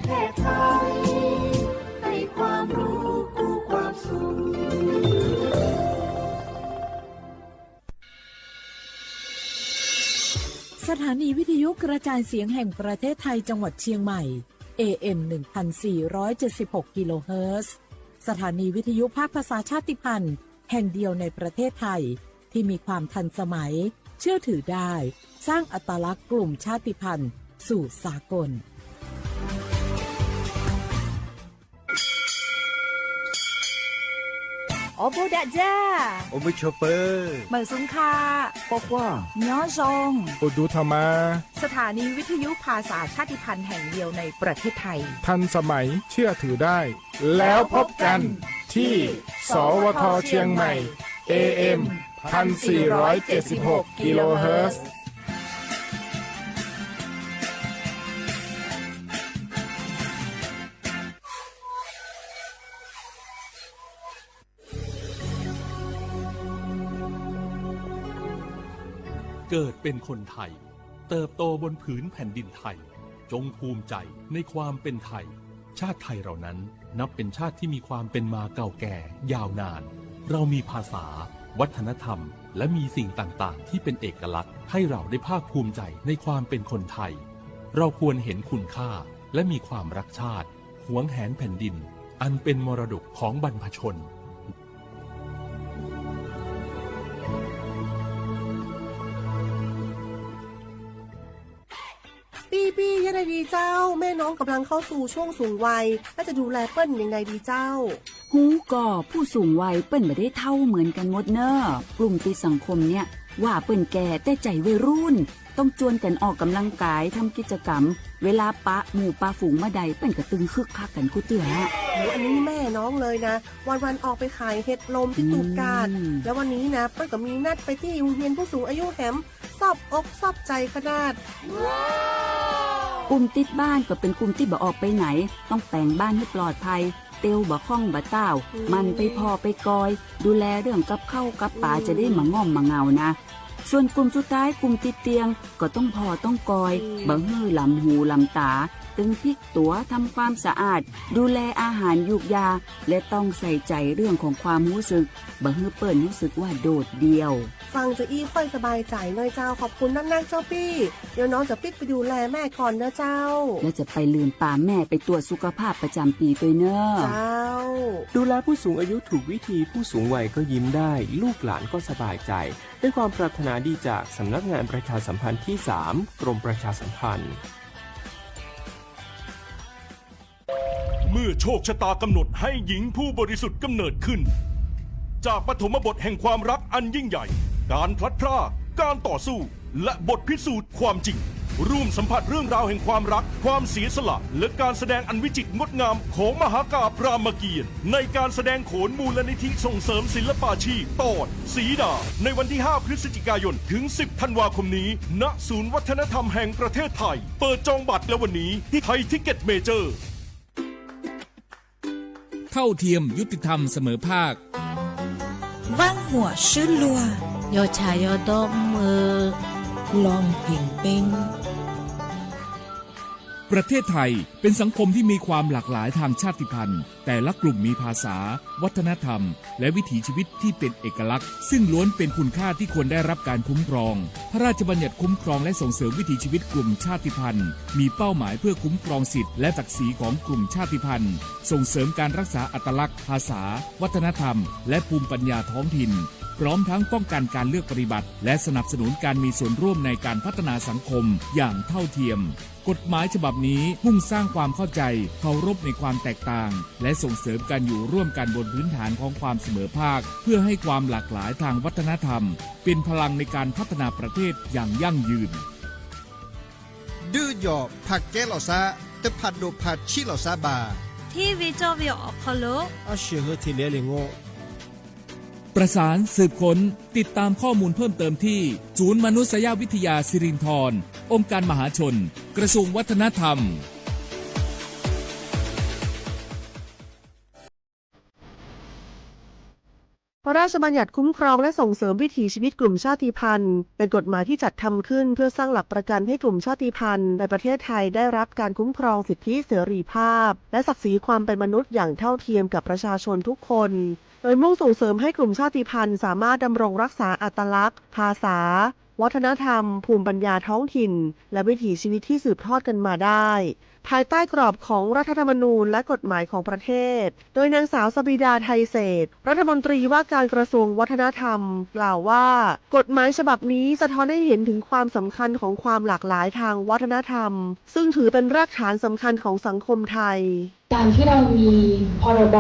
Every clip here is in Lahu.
แพทย์ไทยให้ความรู้คู่ความสุข สถานีวิทยุกระจายเสียงแห่งประเทศไทยจังหวัดเชียงใหม่ เอ เอ็ม หนึ่งพันสี่ร้อยเจ็ดสิบหก กิโลเฮิรตซ์ สถานีวิทยุภาคภาษาชาติพันธุ์แห่งเดียวในประเทศไทย ที่มีความทันสมัย เชื่อถือได้ สร้างอัตลักษณ์กลุ่มชาติพันธุ์สู่สากล Awˬ bon daꞈ jaˇ. Awˬ bon chawˬ peuˬ. Meunˍ suhˍ hkaꞈ. K'awꞈ k'oˆ-a. Nyoˉ zon. Awˬ duˬ htaꞈ ma. สถานีวิทยุภาษาชาติพันธุ์แห่งเดียวในประเทศไทย ทันสมัย เชื่อถือได้ แล้วพบกันที่ สวท เชียงใหม่ เอ เอ็ม พันสี่ร้อยเจ็ดสิบหก กิโลเฮิรตซ์ เกิดเป็นคนไทย เติบโตบนผืนแผ่นดินไทย จงภูมิใจในความเป็นไทย ชาติไทยเรานั้นนับเป็นชาติที่มีความเป็นมาเก่าแก่ยาวนาน เรามีภาษา วัฒนธรรม และมีสิ่งต่างๆ ที่เป็นเอกลักษณ์ ให้เราได้ภาคภูมิใจในความเป็นคนไทย เราควรเห็นคุณค่า และมีความรักชาติ หวงแหนแผ่นดิน อันเป็นมรดกของบรรพชน ปี้ปี้ ยังไงดีเจ้า แม่น้องกำลังเข้าสู่ช่วงสูงวัย แล้วจะดูแลเปิ้ลยังไงดีเจ้า Huˉ kawˇ, ผู้สูงวัย เปิ้ลไม่ได้เฒ่าเหมือนกันหมดเน่อ กลุ่มติดสังคมเนี่ย ว่าเปิ้ลแก่ แต่ใจวัยรุ่น ต้องชวนกันออกกำลังกาย ทำกิจกรรม เวลาปะหมู่ปะฝูงเมื่อใด เปิ้ลก็ตึงคึกคักกันกู้เตื้อ โอ้ อันนี้แม่น้องเลยนะ วันๆ ออกไปขายเห็ดลมที่ตูบกาด แล้ววันนี้นะ เปิ้ลก็มีนัดไปที่โรงเรียนผู้สูงอายุแหม ชอบอกชอบใจขนาด กลุ่มติดบ้านก็เป็นกลุ่มที่บ่ออกไปไหน ต้องแต่งบ้านให้ปลอดภัย เตียวบ่าข้องบ่าต้าว หมั่นไปผ่อไปกอย ดูแลเรื่องกับข้าวกับป๋า จะได้มาง่อมมาเหงานะ ส่วนกลุ่มสุดท้าย กลุ่มติดเตียง ก็ต้องผ่อต้องกอย บ่าหื้อหลำหูหลำต๋า ตึงพลิกตั๋ว ทำความสะอาด ดูแลอาหารยูกยา และต้องใส่ใจเรื่องของความรู้สึก บ่าหื้อเปิ้ลรู้สึกว่าโดดเดี่ยว ฟังจะอี้ค่อยสบายใจหน่อยเจ้า ขอบคุณนักๆ เจ้าปี้ เดี๋ยวน้องจะปิ๊กไปดูแลแม่ก่อนนะเจ้า แล้วจะไปลืมปาแม่ไปตรวจสุขภาพประจำปีด้วยเนอะ เจ้า ดูแลผู้สูงอายุถูกวิธี ผู้สูงวัยก็ยิ้มได้ ลูกหลานก็สบายใจ ด้วยความปรารถนาดีจากสำนักงานประชาสัมพันธ์ที่สาม กรมประชาสัมพันธ์ เมื่อโชคชะตากำหนดให้หญิงผู้บริสุทธิ์กำเนิดขึ้น จากปฐมบทแห่งความรักอันยิ่งใหญ่ การพลัดพราก การต่อสู้ และบทพิสูจน์ความจริง ร่วมสัมผัสเรื่องราวแห่งความรัก ความเสียสละ และการแสดงอันวิจิตรงดงามของมหากาพย์รามเกียรติ์ ในการแสดงโขนมูลนิธิส่งเสริมศิลปาชีพ ตอนสีดา ในวันที่ ห้า พฤศจิกายน ถึง สิบ ธันวาคมนี้ ณ ศูนย์วัฒนธรรมแห่งประเทศไทย เปิดจองบัตรแล้ววันนี้ที่ไทยทิกเก็ตเมเจอร์ เท่าเทียม ยุติธรรม เสมอภาค Vanˇ huaꞈ shuˉ luaˇ, yawˇ chaꞈ yawˇ dawˇ mvuhˇ eu, lawˇ heˍ pehnˇ. ประเทศไทยเป็นสังคมที่มีความหลากหลายทางชาติพันธุ์ แต่ละกลุ่มมีภาษา วัฒนธรรม และวิถีชีวิตที่เป็นเอกลักษณ์ ซึ่งล้วนเป็นคุณค่าที่ควรได้รับการคุ้มครอง พระราชบัญญัติคุ้มครองและส่งเสริมวิถีชีวิตกลุ่มชาติพันธุ์ มีเป้าหมายเพื่อคุ้มครองสิทธิและศักดิ์ศรีของกลุ่มชาติพันธุ์ ส่งเสริมการรักษาอัตลักษณ์ ภาษา วัฒนธรรม และภูมิปัญญาท้องถิ่น พร้อมทั้งป้องกันการเลือกปฏิบัติ และสนับสนุนการมีส่วนร่วมในการพัฒนาสังคมอย่างเท่าเทียม กฎหมายฉบับนี้มุ่งสร้างความเข้าใจ เคารพในความแตกต่าง และส่งเสริมการอยู่ร่วมกันบนพื้นฐานของความเสมอภาค เพื่อให้ความหลากหลายทางวัฒนธรรม เป็นพลังในการพัฒนาประเทศอย่างยั่งยืน Duˇ jawꞈ hpaˍ kehˉ lawˬ shaˆ, teˇ hpaˍ doꞈ hpaˍ chiˆ lawˬ shaˆ baˬ. Hteˇ ve cawˇ ve awˬ hk'aw lo a shuˍ hui hteꞈ leh le ngoˆ. ประสานสืบค้น ติดตามข้อมูลเพิ่มเติมที่ ศูนย์มนุษยวิทยาสิรินธร องค์การมหาชน กระทรวงวัฒนธรรม พระราชบัญญัติคุ้มครองและส่งเสริมวิถีชีวิตกลุ่มชาติพันธุ์ เป็นกฎหมายที่จัดทำขึ้นเพื่อสร้างหลักประกันให้กลุ่มชาติพันธุ์ในประเทศไทยได้รับการคุ้มครองสิทธิเสรีภาพ และศักดิ์ศรีความเป็นมนุษย์อย่างเท่าเทียมกับประชาชนทุกคน โดยมุ่งส่งเสริมให้กลุ่มชาติพันธุ์สามารถดำรงรักษาอัตลักษณ์ ภาษา วัฒนธรรม ภูมิปัญญาท้องถิ่น และวิถีชีวิตที่สืบทอดกันมาได้ ภายใต้กรอบของรัฐธรรมนูญและกฎหมายของประเทศ โดยนางสาวสบิดา ไทยเศรษฐ รัฐมนตรีว่าการกระทรวงวัฒนธรรม กล่าวว่า กฎหมายฉบับนี้สะท้อนให้เห็นถึงความสำคัญของความหลากหลายทางวัฒนธรรม ซึ่งถือเป็นรากฐานสำคัญของสังคมไทย การที่เรามี พรบ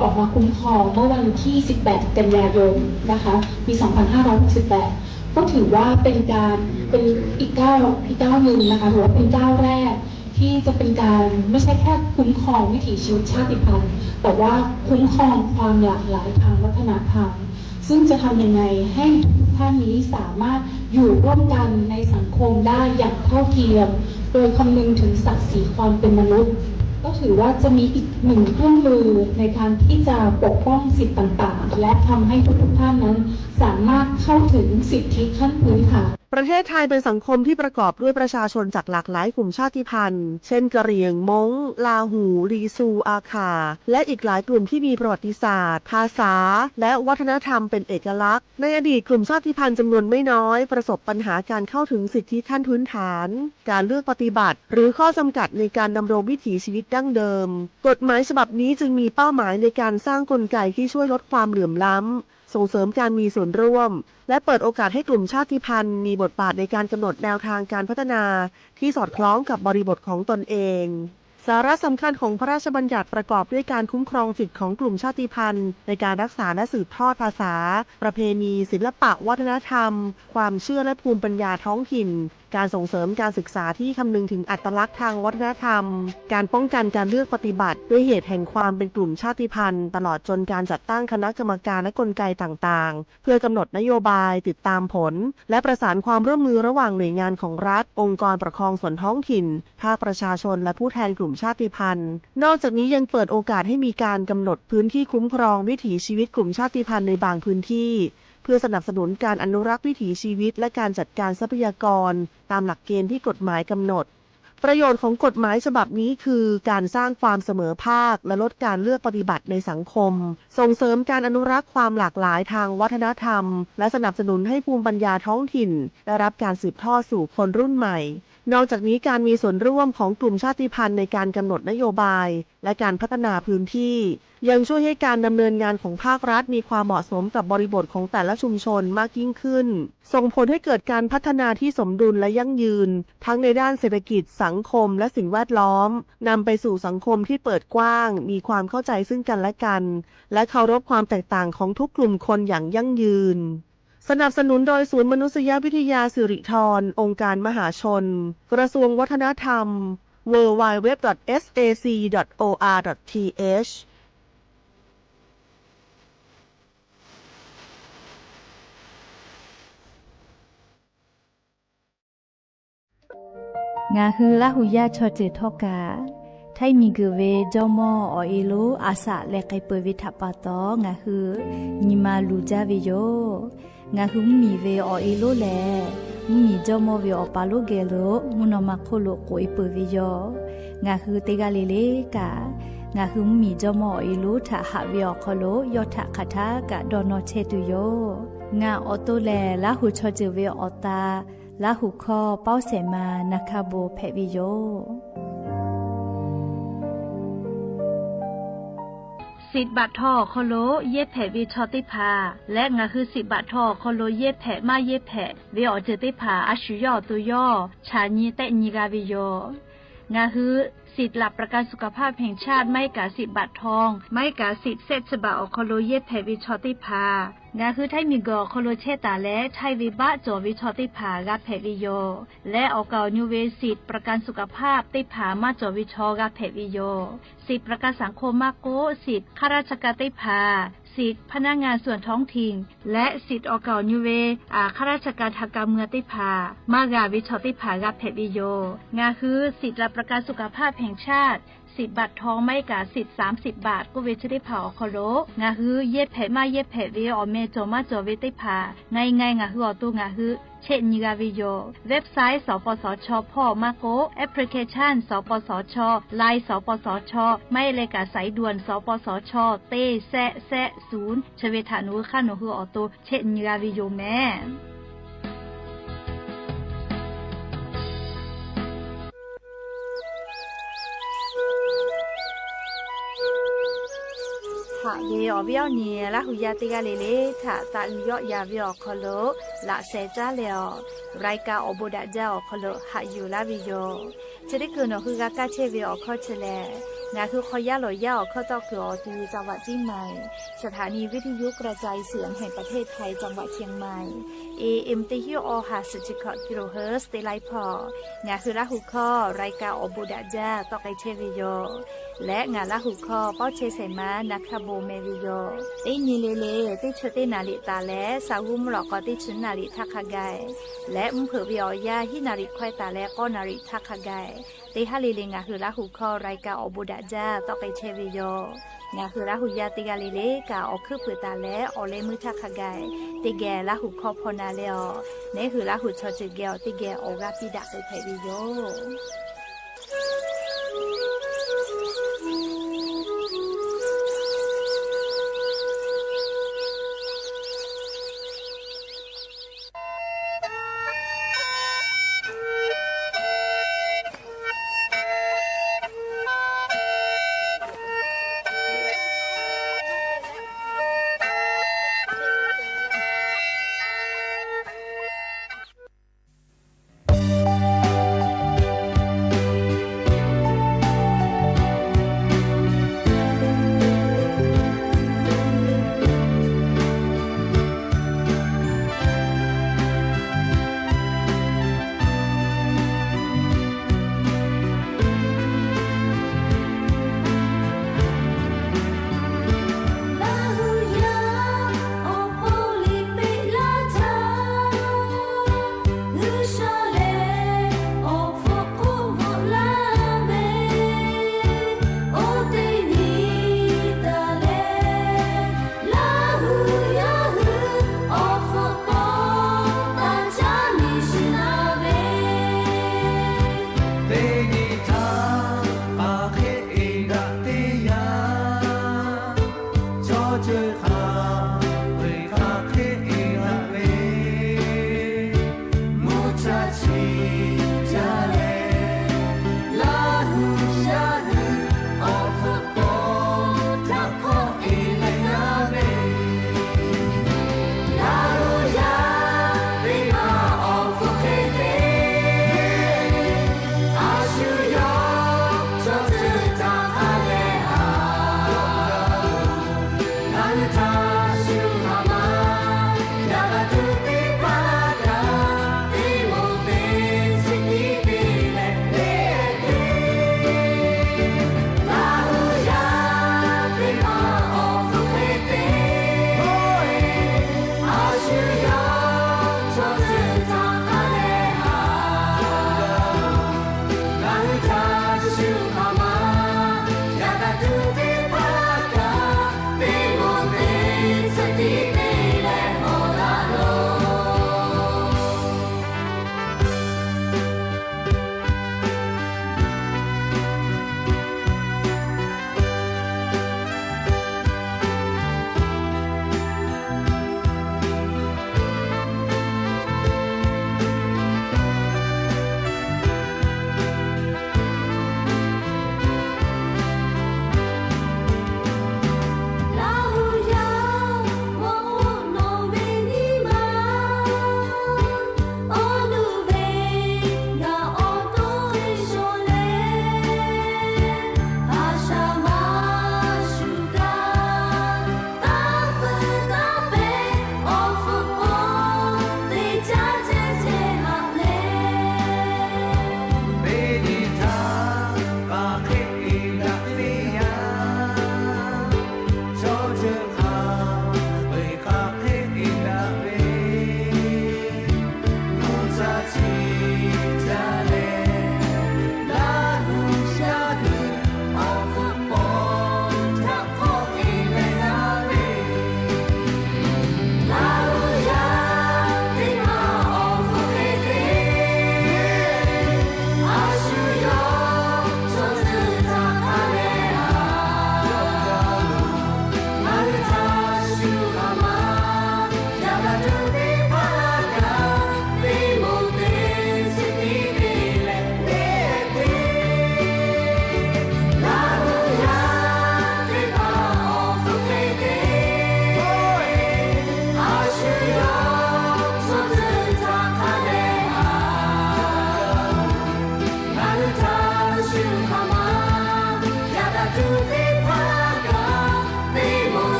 ออกมาคุ้มครองเมื่อวันที่ สิบแปด กันยายน นะคะ ปี สองพันห้าร้อยหกสิบแปด ก็ถือว่าเป็นการ เป็นอีกก้าว อีกก้าวหนึ่งนะคะ ถือว่าเป็นก้าวแรกที่จะเป็นการไม่ใช่แค่คุ้มครองวิถีชีวิตชาติพันธุ์ แต่ว่าคุ้มครองความหลากหลายทางวัฒนธรรม ซึ่งจะทำยังไงให้ทุกท่านนี้สามารถอยู่ร่วมกันในสังคมได้อย่างเท่าเทียม โดยคำนึงถึงศักดิ์ศรีความเป็นมนุษย์ ก็ถือว่าจะมีอีกหนึ่งเครื่องมือในการที่จะปกป้องสิทธิ์ต่างๆ และทำให้ทุกๆท่านนั้นสามารถเข้าถึงสิทธิขั้นพื้นฐาน ประเทศไทยเป็นสังคมที่ประกอบด้วยประชาชนจากหลากหลายกลุ่มชาติพันธุ์ เช่น กะเหรี่ยง ม้ง ลาหู่ ลีซู อาข่า และอีกหลายกลุ่มที่มีประวัติศาสตร์ ภาษา และวัฒนธรรมเป็นเอกลักษณ์ ในอดีตกลุ่มชาติพันธุ์จำนวนไม่น้อยประสบปัญหาการเข้าถึงสิทธิขั้นพื้นฐาน การเลือกปฏิบัติ หรือข้อจำกัดในการดำรงวิถีชีวิตดั้งเดิม กฎหมายฉบับนี้จึงมีเป้าหมายในการสร้างกลไกที่ช่วยลดความเหลื่อมล้ำ ส่งเสริมการมีส่วนร่วม และเปิดโอกาสให้กลุ่มชาติพันธุ์มีบทบาทในการกำหนดแนวทางการพัฒนาที่สอดคล้องกับบริบทของตนเอง สาระสำคัญของพระราชบัญญัติประกอบด้วยการคุ้มครองสิทธิของกลุ่มชาติพันธุ์ในการรักษาและสืบทอดภาษา ประเพณี ศิลปะวัฒนธรรม ความเชื่อและภูมิปัญญาท้องถิ่น การส่งเสริมการศึกษาที่คำนึงถึงอัตลักษณ์ทางวัฒนธรรม การป้องกันการเลือกปฏิบัติด้วยเหตุแห่งความเป็นกลุ่มชาติพันธุ์ ตลอดจนการจัดตั้งคณะกรรมการและกลไกต่างๆ เพื่อกำหนดนโยบาย ติดตามผล และประสานความร่วมมือระหว่างหน่วยงานของรัฐ องค์กรปกครองส่วนท้องถิ่น ภาคประชาชน และผู้แทนกลุ่มชาติพันธุ์ นอกจากนี้ยังเปิดโอกาสให้มีการกำหนดพื้นที่คุ้มครองวิถีชีวิตกลุ่มชาติพันธุ์ในบางพื้นที่ เพื่อสนับสนุนการอนุรักษ์วิถีชีวิต และการจัดการทรัพยากร ตามหลักเกณฑ์ที่กฎหมายกำหนด ประโยชน์ของกฎหมายฉบับนี้คือการสร้างความเสมอภาคและลดการเลือกปฏิบัติในสังคม ส่งเสริมการอนุรักษ์ความหลากหลายทางวัฒนธรรม และสนับสนุนให้ภูมิปัญญาท้องถิ่นได้รับการสืบทอดสู่คนรุ่นใหม่ นอกจากนี้การมีส่วนร่วมของกลุ่มชาติพันธุ์ในการกำหนดนโยบาย และการพัฒนาพื้นที่ ยังช่วยให้การดำเนินงานของภาครัฐมีความเหมาะสมกับบริบทของแต่ละชุมชนมากยิ่งขึ้น ส่งผลให้เกิดการพัฒนาที่สมดุลและยั่งยืน ทั้งในด้านเศรษฐกิจ สังคม และสิ่งแวดล้อม นำไปสู่สังคมที่เปิดกว้าง มีความเข้าใจซึ่งกันและกัน และเคารพความแตกต่างของทุกกลุ่มคนอย่างยั่งยืน สนับสนุนโดยศูนย์มนุษยวิทยาสิริธร องค์การมหาชน กระทรวงวัฒนธรรม ดับเบิลยู ดับเบิลยู ดับเบิลยู ดอท เอส เอ ซี ดอท โอ อาร์ ดอท ที เอช Ngaˬ hui Laˇ huˍ yaˇ chaw ceuˬ htawˇ kaꞈ, htaiˇ miˬ guiˬ ve jawˇmawˇ awˬ e lonˉ a shaꞈ leh k'ai peuˬ ve htaꞈ pa taw, ngaˬ hui nyi ma luˬ jaˇ ve yoˬ. Ngaˬ hui mvuhˇmiˬ ve awˬ e lonˉ lehˬ, mvuhˇmiˬ jawˇmawˇ ve awˬ pa lonˉ geh lo mvuhˇ naw ma hk'oˆ lo k'oꞈ e peuˬ ve yoˬ. Ngaˬ hui teˇ g'aˇ le le kaꞈ, ngaˬ hui mvuhˇmiˬ jawˇmawˇ awˬ e lonˉ htaꞈ haꞈ ve awˬ hk'aw lo yawˇ htaꞈ hk'aˬ htaˇ kaꞈ dawˇ nawˇ chehˇ tuˬ yoˬ. Ngaˬ awˬ to lehˬ, Laˇ huˍ chaw ceuˬ ve awˬ ta, Laˇ huˍ hkawˇ pawˇ shehˍ ma na hkaˇ bon hpehꞈ ve yoˬ. สิทธิ์บัตรทอง awˬ hk'aw lo yehˇ hpehꞈ ve chaw teˇ hpaˍ leh, ngaˬ hui สิทธิ์บัตรทอง awˬ hk'aw lo yehˇ hpehꞈ maˇ yehˇ hpehꞈ ve awˬ ceuˬ teˇ hpaˍ a shu yawˇ awˬ to yawˇ chaꞈ nyi tehˆ nyi g'a ve yoˬ. Ngaˬ hui สิทธิ์หลักประกันสุขภาพแห่งชาติ maˇ heˆ kaꞈ สิทธิ์บัตรทอง maˇ heˆ kaꞈ สิทธิ์แสนฉบับ awˬ hk'aw lo yehˇ hpehꞈ ve chaw teˇ hpaˍ, ngaˬ hui htaiˇ miˬguiˬ awˬ hk'aw lo chehˇ taˍ leh, htaiˇ ve baˆ cawˬ ve chaw teˇ hpaˍ g'a hpehꞈ ve yoˬ. Leh awˬ kaˍ awˬ nu ve สิทธิ์ประกันสุขภาพ teˇ hpaˍ maˇ cawˬ ve chaw g'a hpehꞈ ve yoˬ. สิทธิ์ประกันสังคม maˇ k'oˆ, สิทธิ์ข้าราชการ teˇ hpaˍ, สิทธิ์พนักงานส่วนท้องถิ่น leh สิทธิ์ awˬ kaˍ awˬ nu ve ข้าราชการทางการเมือง teˇ hpaˍ maˇ g'a ve chaw teˇ hpaˍ g'a hpehꞈ ve yoˬ. Ngaˬ hui สิทธิ์หลักประกันสุขภาพแห่งชาติ สิทธิ์บัตรทอง maˇ heˆ kaꞈ สิทธิ์สามสิบบาท k'oˆ ve chi teˇ hpaˍ awˬ hk'aw lo, ngaˬ hui yehˇ hpehꞈ maˇ yehˇ hpehꞈ ve awˬ meh cawˬ maˇ cawˬ ve teˇ hpaˍ ngaˬ ngaˬ ngaˬ hui awˬ to ngaˬ hui chehˇ nyi g'a ve yoˬ. Website สปสช hpawˇ maˇ k'oˆ, application สปสช, Line สปสช maˇ heˆ leh kaꞈ สายด่วน สปสช teˇ shehˆ shehˆ suhˍ chi ve htaꞈ nawˬ hui hk'aˇ nawˬ hui awˬ to chehˇ nyi g'a ve yoˬ mehˍ. Haꞈ ve awˬ viˉ awˬ nyi Laˇ hu yaˇ teˇ g'aˇ le le htaꞈ taꞈ uiˍ yawˆ yan ve awˬ hk'aw lo laꞈ sheh caˉ leh awˬ, รายการ awˬ bon daꞈ jaˇ awˬ hk'aw lo haꞈ yuˬ laˇ ve yoˬ. Chi teˇ hkui nawˬ hui g'a kaˇ chehˇ ve awˬ hkawˇ chi lehˬ, ngaˬ hui hk'aw yaˇ lawˬ yaˇ awˬ hkawˇ tawˆ kuiˬ awˬ ti จังหวัดเชียงใหม่, สถานีวิทยุกระจายเสียงแห่งประเทศไทย จังหวัดเชียงใหม่, A M teˇ hinˉ awˬ ha suhˍ chi hkawꞈ kilohertz teˇ laiˉ hpawˇ ngaˬ hui Laˇ hu hkawˇ รายการ awˬ bon daꞈ jaˇ tawˆ k'ai chehˇ ve yoˬ. Leh ngaˬ Laˇ hu hkawˇ pawˇ chehˇ shehˍ ma na hkaˇ bon meh ve yoˬ. Teˇ nyi le le teˇ chi teˇ naˍ riˍ taˍ leh, sa g'uˇ mvuhˇ lawꞈ k'aw teˇ chi naˍ riˍ htaˇ hk'a gaˬ, leh mvuhˇ hpeuꞈ ve awˬ yanˇ hiˉ naˍ riˍ hkawehˇ taˍ leh k'awˇ naˍ riˍ htaˇ hk'a gaˬ, teˇ haˉ le le ngaˬ hui Laˇ hu hkawˇ รายการ awˬ bon daꞈ jaˇ tawˆ k'ai chehˇ ve yoˬ. Ngaˬ hui Laˇ hu yaˇ teˇ g'aˇ le le kaꞈ awˬ hkuiˉ puiˍ taˍ leh awˬ leh meuˇ htaˇ hk'a gaˬ, teˇ geh Laˇ hu hkawˇ hpaw na leh awˬ, neˉ hui Laˇ hu chaw ceuˬ geh awˬ teˇ geh awˬ g'aˇ piˇ daꞈ k'ai hpehꞈ ve yoˬ.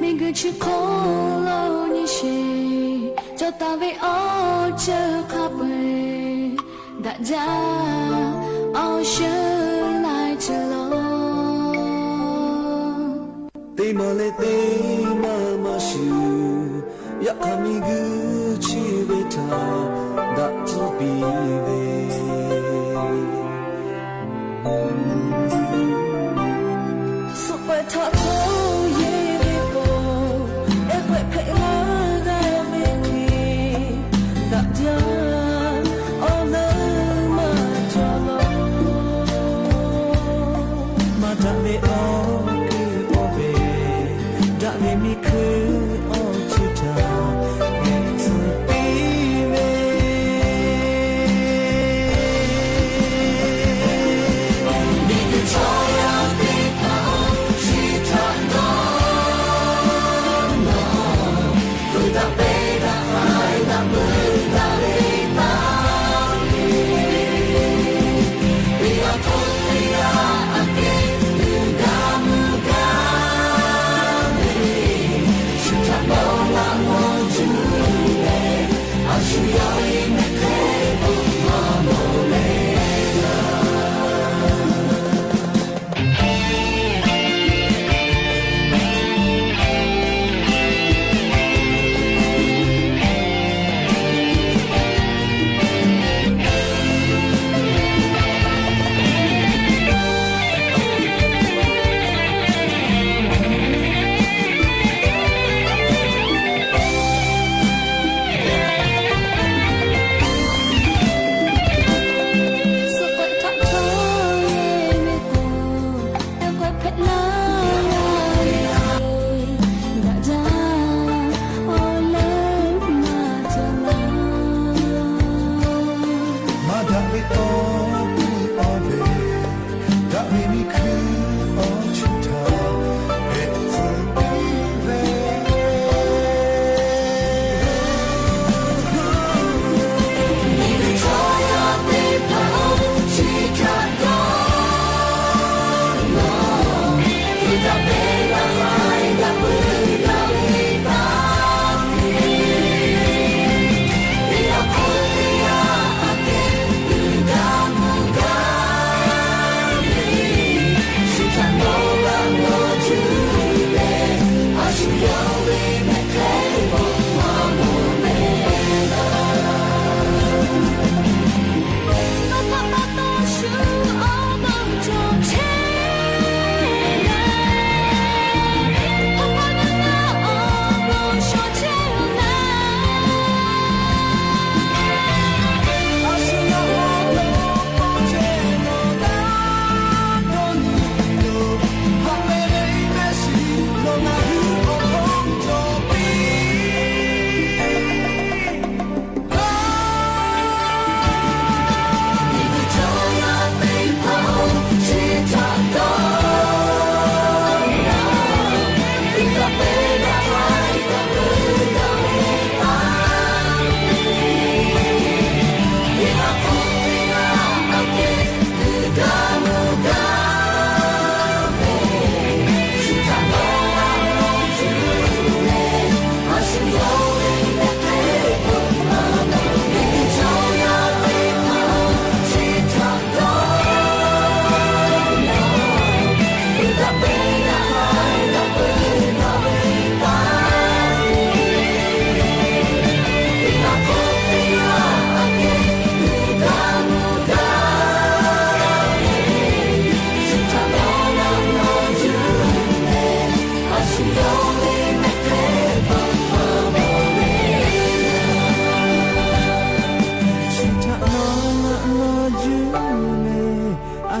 Miˬguiˬ chi hk'aw lo nyi sheˍ cawˬ taˍ ve awˬ ceuˬ hk'a peu-eˬ daꞈ jaˇ awˬ shuˍ laiˉ ceuˬ lawˬ. Teˇ maˬ leh teˇ maˬ maˇ shuˍ, yaꞈ hk'aˇ miˬguiˬ chi ve htaꞈ daꞈ tcuhˉ piˇ ve suhˍ pehꞈ htaꞈ hto yehˬ ve k'o, ehˉ k'awehꞈ hpehꞈ la g'a ve hk'e, daꞈ jaˇ awˬ leuˉ maˇ cawˬ lawˬ. Maˇ daꞈ ve awˬ kuiˬ awˬ ve, daꞈ ve miˬ hkuiˇ awˬ ceuˬ htaꞈ geh tcuhˉ piˇ ve.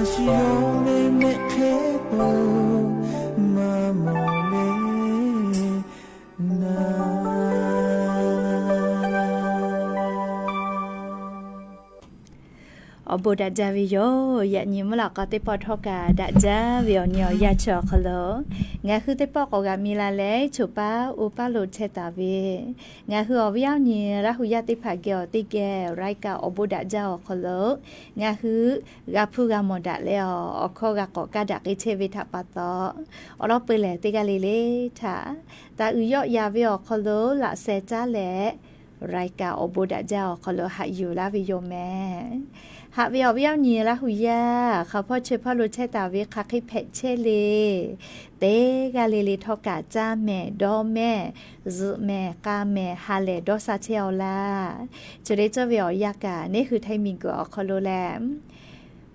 Chi yawˇ ve mehˆ hk'e k'o, maˇ mawˬ le naˉ. Awˬ bon daꞈ jaˇ ve yoˬ. Yaꞈ nyi mvuhˇ laꞈ k'aw teˇ pawˆ htawˇ kaꞈ daꞈ jaˇ ve awˬ nyi awˬ yanˇ chi awˬ hk'aw lo ngaˬ hui teˇ pawˆ k'awꞈ g'a mi la leh choˬ paˉ oˇ paˉ lo chehˇ taˍ ve, ngaˬ hui awˬ viˉ awˬ nyi Laˇ hu yaˇ teˇ hpaˍ geh awˬ teˇ geh รายการ awˬ bon daꞈ jaˇ awˬ hk'aw lo ngaˬ hui g'a hpuˇ g'a mawˬ daꞈ leh, awˬ hkawˇ g'a k'awꞈ kaˇ daꞈ k'ai chehˇ ve htaꞈ pa taw, awˬ lawn peu lehˬ teˇ g'aˇ le le htaꞈ taˍ uiˍ yawˆ yan ve awˬ hk'aw lo laꞈ sheh caˉ leh รายการ awˬ bon daꞈ jaˇ awˬ hk'aw lo haꞈ yuˬ laˇ ve yoˬ mehˍ. Haꞈ ve awˬ viˉ awˬ nyi Laˇ hu yaˇ hk'aˬ hpawˇ chi hpawˇ lo chehˇ taˍ ve hk'aˬ hk'e hpehꞈ chehˇ le, teˇ g'aˇ le le htawˇ kaꞈ caˇ mehˍ dawˇ mehˍ, zuhꞈ mehˍ k'a mehˍ ha lehˬ dawˇ sha chehˇ-aw laˇ. Chi le cawˇ ve awˬ yanˇ kaꞈ neˇ hui htaiˇ miˬguiˬ awˬ hk'aw lo leh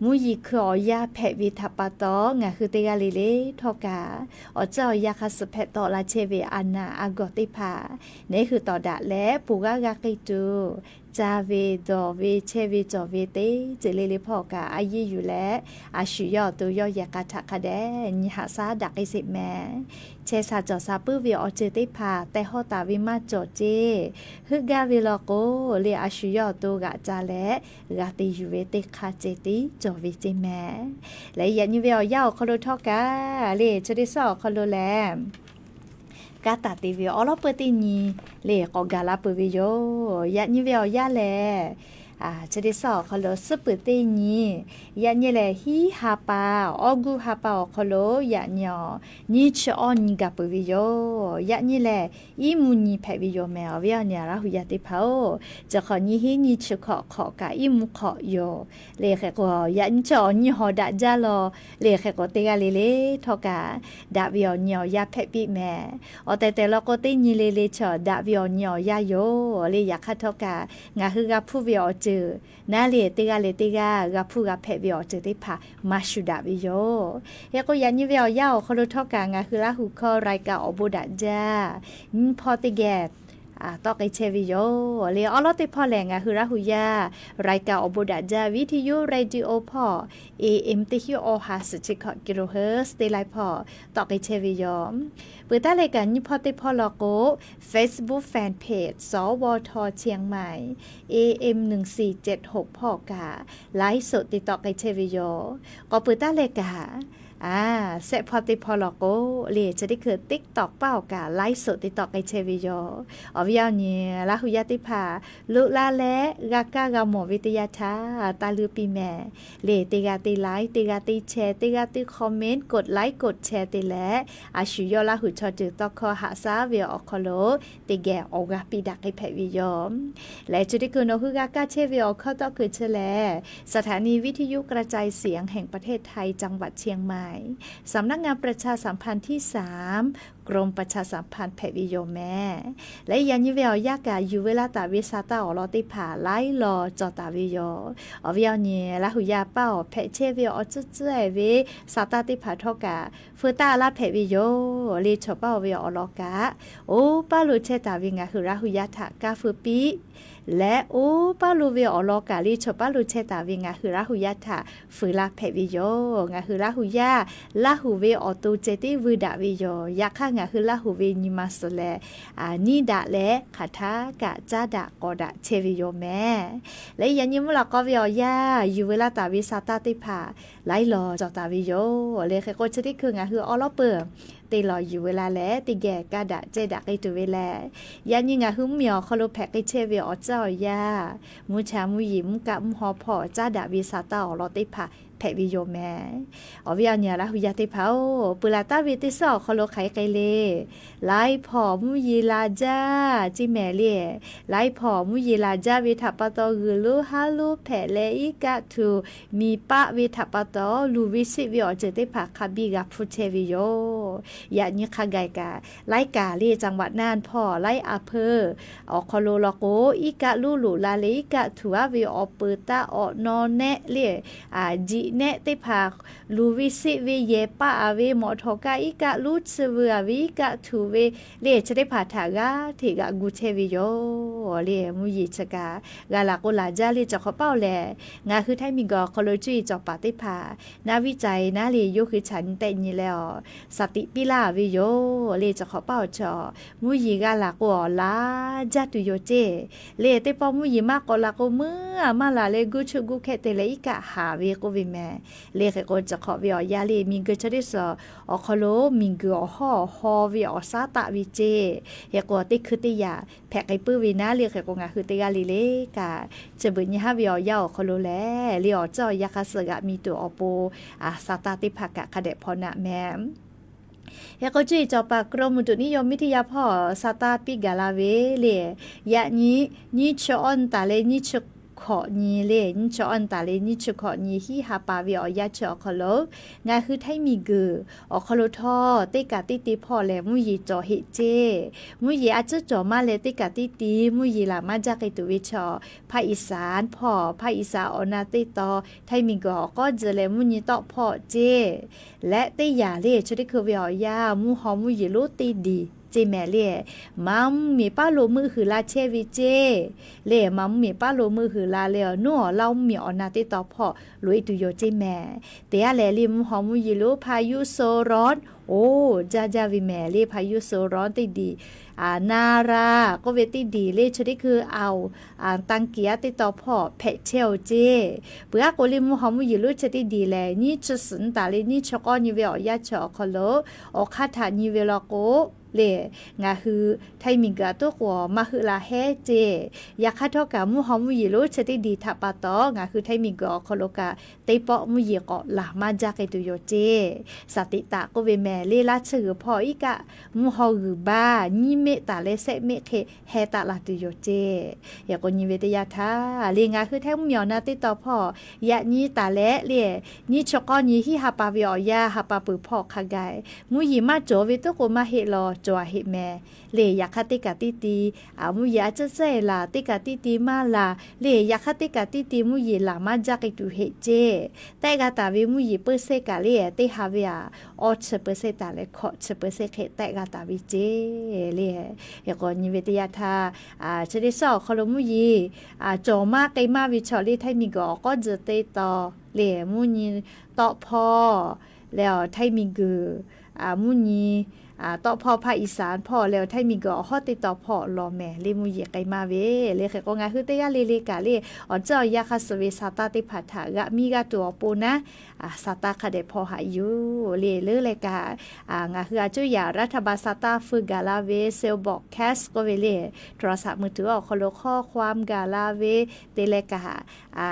mvuhˇ yeˬ hkui awˬ yanˇ hpehꞈ ve htaꞈ pa taw, ngaˬ hui teˇ g'aˇ le le htawˇ kaꞈ awˬ tcuhˉ awˬ yanˇ hk'a suh hpehꞈ tawˆ la chehˇ ve a naˍ a gawˬ teˇ hpaˍ neˇ hui tawˍ daꞈ leh ponˬ g'aˇ g'a k'ai tuˬ, caˇ ve dawˬ ve chehˇ ve cawˬ ve teˇ ceuˬ le le hpawˇ kaꞈ a yeˇ yuˬ leh, a shu yawˇ awˬ to yawˇ yehˬ k'a htaꞈ hk'a dehꞈ nyi haꞈ shaˉ daꞈ k'ai sheˍ mehˍ. Chehˇ sha cawˬ sha puiˉ ve awˬ ceuˬ teˇ hpaˍ teh hawˇ taˍ ve maˇ cawˬ ceˇ. Heuˆ gaˇ ve law k'o, le a shu yawˇ awˬ to g'aꞈ ca leh g'a te yuˬ ve teˇ hk'aˇ ceh tiˉ cawˬ ve ceˇ mehˍ. Leh yaꞈ nyi ve awˬ yanˇ awˬ hk'aw lo htawˇ kaꞈ le chi teˇ suhˉ awˬ hk'aw lo lehˬ, kaˇ taˍ te ve awˬ lawn peu teˇ nyi le k'awꞈ gaˬ la peuˬ ve yoˬ. Yaꞈ nyi ve awˬ yanˇ lehˬ, chi teˇ suhˉ awˬ hk'aw lo suhˉ peuˬ teˇ nyi, yaꞈ nyi lehˬ hiˉ ha pa, awˇ guˇ ha pa awˬ hk'aw lo yaꞈ nyi awˬ nyiˇ chi awˇ nyi gaˬ peuˬ ve yoˬ. Yaꞈ nyi lehˬ iˉ mvuhˇ nyi hpehꞈ ve yoˬ mehˍ. Awˬ viˉ awˬ nyi Laˇ hu yaˇ teˇ hpaˍ-oˬ, chi hk'awꞈ nyi hiˉ nyi chi hk'awꞈ hk'awꞈ kaꞈ iˉ mvuhˇ hk'awꞈ yoˬ. Le hk'e k'o yaꞈ nyi chi awˬ nyi hawˍ daꞈ jaˇ law. Le hk'e k'o teˇ g'aˇ le le htawˇ kaꞈ daꞈ ve awˬ nyi awˬ yanˇ hpehꞈ piˇ mehˍ. Awˬ tehˬ tehˬ law k'o teˇ nyi le le chi daꞈ ve awˬ nyi awˬ yanˇ yoˬ. Le yaꞈ hk'aˇ htawˇ kaꞈ ngaˬ hui g'a hpuˇ ve awˬ ceuˬ naˉ le teˇ g'aˇ le teˇ g'aˇ g'a hpuˇ g'a hpehꞈ ve awˬ ceuˬ teˇ hpaˍ maˇ shu daꞈ ve yoˬ. Hk'e k'o yaꞈ nyi ve awˬ yanˇ awˬ hk'aw lo htawˇ kaꞈ ngaˬ hui Laˇ hu hkawˇ รายการ awˬ bon daꞈ jaˇ nyiˇ hpawˇ teˇ geh tawˆ k'ai chehˇ ve yoˬ. Le awˬ lawn teˇ hpawˇ lehˬ ngaˬ hui Laˇ hu yaˇ รายการ awˬ bon daꞈ jaˇ วิทยุ radio hpawˇ AM teˇ hinˉ awˬ ha suhˍ chi hkawꞈ กิโลเฮิรตซ์ teˇ laiˉ hpawˇ tawˆ k'ai chehˇ ve yoˬ. Peuˬ taˉ leh kaꞈ nyiˇ hpawˇ teˇ hpawˇ law k'o, Facebook fanpage สวท เชียงใหม่ AM หนึ่งสี่เจ็ดหก hpawˇ kaꞈ ไลฟ์สด te tawˆ k'ai chehˇ ve yoˬ. K'awꞈ peuˬ taˉ leh kaꞈ, a, shehˆ hpawˇ teˇ hpawˇ law k'o, le chi teˇ hkui TikTok paˇ awˬ kaꞈ ไลฟ์สด te tawˆ k'ai chehˇ ve yoˬ. Awˬ viˉ awˬ nyi Laˇ hu yaˇ teˇ hpaˍ loꞈ la leh g'a kaˇ g'a mawˬ ve teˇ yanˇ htaˇ taˇ luˇ piˇ mehˍ. Le teˇ g'aˇ teˇ like, teˇ g'aˇ teˇ share, teˇ g'aˇ teˇ comment, กดไลค์ กดแชร์ te leh, a shu yawˇ Laˇ hu chaw ceuˬ tawˇ hkawˇ haꞈ shaˉ ve awˬ hk'aw lo teˇ geh awˬ g'aˇ piˇ daꞈ k'ai hpehꞈ ve yoˬ. Leh chi teˇ hkui nawˬ hui g'a kaˇ chehˇ ve awˬ hkawˇ tawˆ keu chi lehˬ สถานีวิทยุกระจายเสียงแห่งประเทศไทย จังหวัดเชียงใหม่ สำนักงานประชาสัมพันธ์ที่สาม กรมประชาสัมพันธ์ hpehꞈ ve yoˬ mehˍ. Leh yaꞈ nyi ve awˬ yanˇ kaꞈ yuˬ veu laˇ taˍ ve sa taˇ awˬ lawn teˇ hpaˍ laiˉ law cawˬ taˍ ve yoˬ. Awˬ viˉ awˬ nyi Laˇ hu yaˇ paˇ awˬ hpehꞈ chehˇ ve awˬ tcuhˉ tcuhˉ-e ve sa taˇ teˇ hpaˍ htawˇ kaꞈ feu taˇ laˇ hpehꞈ ve yoˬ. Le chawˬ paˇ-oˬ ve awˬ lawn kaꞈ, oˇ paˇ lo chehˇ taˍ ve ngaˬ hui Laˇ hu yaˇ htaꞈ kaˇ feu piˇ leh, oˇ paˇ lo ve awˬ lawn kaꞈ le chawˬ paˇ lo chehˇ taˍ ve ngaˬ hui Laˇ hu yaˇ htaꞈ feu laˇ hpehꞈ ve yoˬ. Ngaˬ hui Laˇ hu yaˇ Laˇ hu ve awˬ to ceh tiˉ vuiˇ daꞈ ve yoˬ. Yaꞈ hk'aˇ ngaˬ hui Laˇ hu ve nyi ma suhˍ lehˬ, a, niˇ daꞈ leh hk'aˬ htaˇ kaꞈ caˉ daꞈ k'awꞈ daꞈ chehˇ ve yoˬ mehˍ. Leh yaꞈ nyi mvuhˇ laꞈ k'aw ve awˬ yanˇ yuˬ veu laˇ taˍ ve sa taˇ teˇ hpaˍ laiˉ law cawˬ taˍ ve yoˬ. Leh hk'e k'o chi teˇ hkui ngaˬ hui awˬ lawn peuˬ te lawˬ yuˬ veu la leh teˇ geh kaˇ daꞈ cehˇ daꞈ k'ai tuˬ ve lehˬ, yaꞈ nyi ngaˬ hui mvuhˇmiˬ awˬ hk'aw lo hpehꞈ k'ai chehˇ ve awˬ tcuhˉ awˬ yanˇ, mvuhˇ cha mvuhˇ yeˬ mvuhˇ kaˆ mvuhˇ haw hpawˇ caˉ daꞈ ve sa taˇ awˬ lawn teˇ hpaˍ hpehꞈ ve yoˬ mehˍ. Awˬ viˉ awˬ nyi Laˇ hu yaˇ teˇ hpaˍ-oˬ, peuˬ laˬ taˍ ve teˇ suhˉ awˬ hk'aw lo hk'aˬ hk'e k'ai le, laiˉ hpawˇ mvuhˇ yeˬ la jaˇ ceˇ mehˍ le. Laiˉ hpawˇ mvuhˇ yeˬ la jaˇ ve htaꞈ pa taw g'uiˬ lonˉ haˉ lonˉ hpehꞈ leh iˉ kaˆ htuꞈ miˬ paˆ ve htaꞈ pa taw luˬ ve sheˆ ve awˬ ceuˬ teˇ hpaˍ hk'a biˇ g'a hpuˇ chehˇ ve yoˬ. Yaꞈ nyi hk'a gaˬ kaꞈ, laiˉ kaꞈ le จังหวัดน่าน hpawˇ laiˉ a hpeuˇ awˬ hk'aw lo law k'o, iˉ kaˆ luˉ loꞈ la leh iˉ kaˆ htuꞈ aˉ ve awˬ peuˬ taˆ awˬ naw nehˆ le, jiꞈ nehˆ teˇ hpaˍ luˬ ve seˆ ve yehˬ paˆ a ve mawꞈ htawˍ kaˆ iˉ kaˆ luˉ chi veu a ve iˉ kaˆ htuꞈ ve le, chi teˇ hpaˍ htaꞈ g'aˇ hteꞈ g'aꞈ gu chehˇ ve yoˬ le. Mvuhˇ yeˬ chi kaꞈ g'a laˬ k'o laˬ jaˇ le cawˬ hk'awꞈ paˆ-oˬ lehˬ, ngaˬ hui htaiˇ miˬ guiˬ awˬ hk'aw lo cuˇ yiˍ cawˬ paˍ teˇ hpaˍ naˆ viˉ ca e naˉ le yawˇ hui chaꞈ nyi tehˆ nyi leh awˬ shaˍ tiꞈ piˇ laˇ ve yoˬ le cawˬ hk'awꞈ paˆ awˬ chaw, mvuhˇ yeˬ g'a laˬ k'o awˬ laˬ jaˇ tuˬ yoˬ ceˇ. Le teˇ pawˆ mvuhˇ yeˬ maˇ k'awꞈ laˬ k'o, meuˇ a maˇ laˬ leh guˇ chuˆ guˇ hkehˇ te leh iˉ kaˆ haˍ ve k'oˆ ve mehˍ. Le hk'e k'o, cawˬ hk'awꞈ ve awˬ yanˇ le miˬ guiˬ chaw teˇ suhˍ awˬ hk'aw lo miˬ guiˬ awˬ hawˉ awˬ haw ve awˬ shaˉ taˆ ve ceˇ. Hk'e k'o, teˇ hkui teˇ yaꞈ hpehꞈ k'ai puiˉ ve naˉ le hk'e k'o, ngaˬ hui teˇ g'aˇ le le kaꞈ, chi beuꞈ nyi haˉ ve awˬ yanˇ awˬ hk'aw lo lehˬ, le awˬ ceuˬ awˬ yanˇ hk'a suh g'aꞈ mi tuˬ awˬ pon, a, sa taˇ teˇ hpaˍ kaꞈ hk'a dehꞈ hpaw naꞈ mehˍ. Hk'e k'o, cuˇ yiˍ cawˬ paˍ กรมอุตุนิยมวิทยา hpawˇ sa taˇ piˇ gaˬ la ve le, yaꞈ nyi nyiˇ chi awˇ nyi taˍ leh nyiˇ chi hkawꞈ nyi le, nyiˇ chi awˇ nyi taˍ leh nyiˇ chi hkawꞈ nyi hiˉ ha pa ve awˬ yanˇ chi awˬ hk'aw lo, ngaˬ hui htaiˇ miˬ guiˬ awˬ hk'aw lo htawˇ teˇ kaꞈ teˇ te hpawˇ lehˬ mvuhˇ yeˬ cawˬ heˆ ceˇ. Mvuhˇ yeˬ a ciˉ cawˬ maˇ leh teˇ kaꞈ teˇ te mvuhˇ yeˬ laˬ maˇ jaˇ k'ai tuˬ ve chaw, ภาคอีสาน hpawˇ ภาคอีสาน awˬ na teˇ taw htaiˇ miˬ guiˬ awˬ k'awˉ tcuh leh mvuhˇ nyi tawˆ hpawˇ ceˇ. Leh teˇ yaꞈ le chi teˇ hkui ve awˬ yanˇ mvuhˇ haw mvuhˇ yeˬ lonˉ teˇ diˬ ceˇ mehˍ le, maˇ mvuhˇ miˬ paˉ lo meuˆ huiˍ la chehˇ ve ceˇ. Le maˇ mvuhˇ miˬ paˉ lo meuˆ huiˍ la leh awˬ nuˉ awˬ laˇ mvuhˇ miˬ awˬ na teˇ taw hpawˇ loꞈ e tuˬ yoˬ ceˇ mehˍ. Teˇ g'aˇ lehˬ le mvuhˇ haw mvuhˇ yeˬ lonˉ พายุโซนร้อน oˇ jaˇ jaˇ ve mehˍ le พายุโซนร้อน teˇ diˬ, a, Nara k'oˆ ve teˇ diˬ le chi teˇ hkui a oˬ, a, ตังเกียร์ teˇ taw hpawˇ hpehꞈ chehˇ oˬ ceˇ. Peuˬ aˉ k'o le mvuhˇ haw mvuhˇ yeˬ lonˉ chi teˇ diˬ lehˬ nyiˇ chi suhˍ nyi taˍ leh nyiˇ chi k'awˇ nyi ve awˬ yanˇ chi awˬ hk'aw lo awˬ hk'aˇ htaꞈ nyi ve law k'o le, ngaˬ hui htaiˇ miˬ guiˬ a toˉ k'o maˇ heuˆ la hehˉ ceˇ. Yaꞈ hk'aˇ htawˇ kaꞈ mvuhˇ haw mvuhˇ yeˬ lonˉ chi teˇ diˬ htaꞈ pa taw ngaˬ hui htaiˇ miˬ guiˬ awˬ hk'aw lo kaꞈ teˇ pawˆ mvuhˇ yeˬ k'awꞈ laˬ maˇ jaˇ k'ai tuˬ yoˬ ceˇ. Shaˍ tiꞈ taˍ k'oˆ ve mehˍ le laˇ tsuhˇ g'uiˬ hpawˇ iˉ kaˆ mvuhˇ haw g'uiˬ baˇ nyiˇ meˆ taˍ leh shehˆ meˆ hk'e heh taˆ la tuˬ yoˬ ceˇ. Hk'e k'o nyi ve teˇ yanˇ htaˇ le ngaˬ hui htaiˇ mvuhˇ miˬ awˬ na teˇ taw hpawˇ yaꞈ nyi taˍ leh le, nyiˇ chi k'awˇ nyi hiˉ ha pa ve awˬ yanˇ ha pa peuˬ hpawˇ hk'a gaˬ mvuhˇ yeˬ maˇ cawˬ ve toˉ k'o maˇ heˆ law cawˬ a heˆ mehˍ. Le yaꞈ hk'aˇ teˇ kaꞈ teˇ te, a, mvuhˇ yeˬ a ciˉ ciˉ e laˬ teˇ kaꞈ teˇ te maˇ laˬ le, yaꞈ hk'aˇ teˇ kaꞈ teˇ te mvuhˇ yeˬ laˬ maˇ jaˇ k'ai tuˬ heˆ ceˇ. Tehˆ g'a taˍ ve mvuhˇ yeˬ เปอร์เซ็นต์ kaꞈ le teˇ ha ve a awˇ chi เปอร์เซ็นต์ taˍ leh hkawꞈ chi เปอร์เซ็นต์ hk'e tehˆ g'a taˍ ve ceˇ le. Hk'e k'o nyi ve teˇ yanˇ htaˇ, a, chi teˇ shaˉ awˬ hk'aw lo mvuhˇ yeˬ, a, cawˬ maˇ k'ai maˇ ve chaw le htaiˇ miˬ guiˬ awˬ k'awˉ tcuh teˇ taw le mvuhˇ nyi tawˆ hpawˇ leh awˬ htaiˇ miˬ guiˬ, a, mvuhˇ nyi, a, tawˆ hpawˇ ภาคอีสาน hpawˇ leh awˬ htaiˇ miˬ guiˬ awˬ hawˉ teˇ taw hpawˇ lawˬ mehˍ le mvuhˇ yeˬ k'ai maˇ ve le. Hk'e k'o ngaˬ hui teˇ g'aˇ le le kaꞈ le awˬ ceuˬ awˬ yanˇ hk'a suh ve sa taˇ teˇ hpaˍ htaꞈ g'aꞈ miˇ g'aˇ tuˬ awˬ pon naˉ, a, sa taˇ hk'a dehꞈ hpaw haꞈ yuˬ le leuˉ leh kaꞈ, a, ngaˬ hui a cuˇ yaꞈ รัฐบาล sa taˇ feu gaˬ la ve เซลล์บอร์ดแคสต์ k'oˆ ve le, โทรศัพท์มือถือ awˬ hk'aw lo ข้อความ gaˬ la ve te leh kaꞈ, a,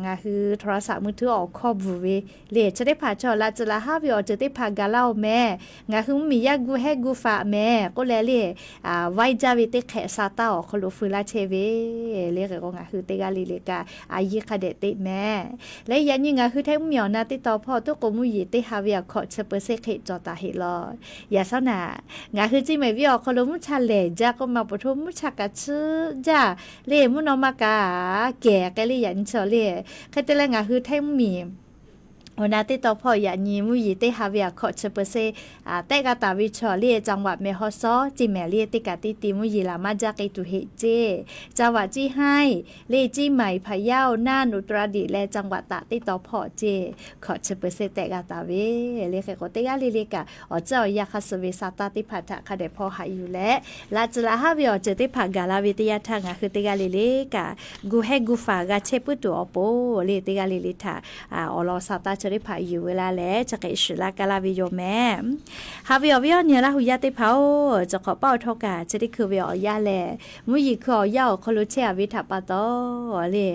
ngaˬ hui โทรศัพท์มือถือ awˬ hkawˇ bvuhˬ ve le chi teˇ hpaˍ chaw laꞈ tcuh laꞈ haˉ ve awˬ ceuˬ teˇ hpaˍ gaˬ laˇ oˬ mehˍ. Ngaˬ hui mvuhˇ miˬ yaˇ gu hehˉ gu faꞈ mehˍ k'oˆ leh le, a, vaiˇ jaˇ ve teˇ hk'ehꞈ sa taˇ awˬ hk'aw lo feu laˇ chehˇ ve le. Hk'e k'o ngaˬ hui teˇ g'aˇ le le kaꞈ a yiˇ hk'a dehꞈ teꞈ mehˍ. Leh yaꞈ nyi ngaˬ hui htaiˇ mvuhˇ miˬ awˬ na teˇ taw hpawˇ toˉ k'o mvuhˇ yeˬ teˇ ha ve a hkawꞈ chi เปอร์เซ็นต์ hk'e cawˬ taˍ heˆ law. Yaꞈ shaˉ naˍ, ngaˬ hui ciˇ mehˍ viˉ awˬ hk'aw lo mvuhˇ cha lehˬ jaˇ k'oˆ ma pa hto mvuhˇ cha kaꞈ chiˇ jaˇ le mvuhˇ naw ma kaꞈ kehˬ k'ai le yaꞈ nyi chaw le. Hk'e te leh ngaˬ hui htaiˇ mvuhˇ miˬ awˬ na teˇ taw hpawˇ yaꞈ nyi mvuhˇ yeˬ teˇ ha ve a hkawꞈ chi เปอร์เซ็นต์ a, tehˆ g'a taˍ ve chaw le จังหวัดแม่ฮ่องสอน ciˇ mehˍ le teˇ kaꞈ teˇ te mvuhˇ yeˬ laˬ maˇ jaˇ k'ai tuˬ heˆ ceˇ. จังหวัดเชียงราย le เชียงใหม่ พะเยา น่าน อุตรดิตถ์ leh จังหวัดตาก teˇ taw hpawˇ ceˇ hkawꞈ chi เปอร์เซ็นต์ tehˆ g'a taˍ ve le. Hk'e k'o teˇ g'aˇ le le kaꞈ awˬ ceuˬ awˬ yanˇ hk'a suh ve sa taˇ teˇ hpaˍ htaꞈ hk'a dehꞈ hpaw haꞈ yuˬ leh, laꞈ tcuh laꞈ haˉ ve awˬ ceuˬ teˇ hpaˍ gaˬ la ve teˇ yanˇ htaˇ ngaˬ hui teˇ g'aˇ le le kaꞈ gu hehˉ gu faˍ g'a chehˇ puiˉ tuˬ awˬ pon le teˇ g'aˇ le le htaꞈ, a, awˬ lawn sa taˇ chi teˇ hpaˍ yuˬ ve laˇ leh chi hk'e shuˍ laˇ ka laˇ ve yoˬ mehˍ. Haꞈ ve awˬ viˉ awˬ nyi Laˇ hu yaˇ teˇ hpaˍ-oˬ, cawˬ hk'awꞈ paˆ awˬ htawˇ kaꞈ chi teˇ hkui ve awˬ yanˇ lehˬ, mvuhˇ yeˬ hkui awˬ yanˇ awˬ hk'aw lo chehˇ a ve htaꞈ pa taw le,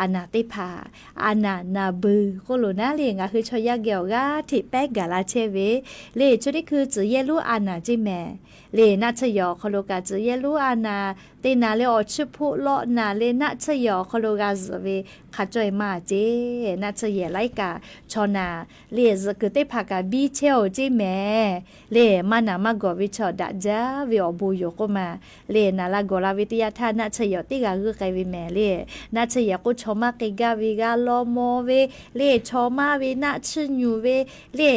a naˍ teˇ hpaˍ, a naˍ naˍ beuˬ k'oˆ loˬ naˉ le ngaˬ hui chaw yaˇ geh awˬ g'aˇ hteꞈ pehˉ gaˬ la chehˇ ve le chi teˇ hkui tcuhˍ yehˇ lonˉ a naˍ ceˇ mehˍ. Le naˆ tsuhˇ yehˬ awˬ hk'aw lo kaꞈ tcuhˍ yehˇ lonˉ a naˍ te naˍ leh awˬ chiˇ hpoˆ lawˆ naˍ le naˆ tsuhˇ yehˬ awˬ hk'aw lo g'a zuhꞈ ve hk'a caweh maˇ ceˇ. Naˆ tsuhˇ yehˬ laiˉ kaꞈ Chaw naˬ le zuhꞈ kuiˬ teˇ hpaˍ kaꞈ biˇ chehˇ-oˬ ceˇ mehˍ. Le maˇ naˬ maˇ gawˬ ve chaw daꞈ jaˇ ve awˬ bon yoˬ k'oˆ ma. Le naˬ la gawˬ la ve teˇ yanˇ htaˇ naˆ tsuhˇ yehˬ awˬ teˇ g'aˇ g'uiˇ k'ai ve mehˍ le. Naˆ tsuhˇ yehˬ k'oˆ chaw maˇ k'ai gaˇ ve g'a law maw ve le, chaw maˇ ve naˆ tsuhˇ nyuˬ ve le,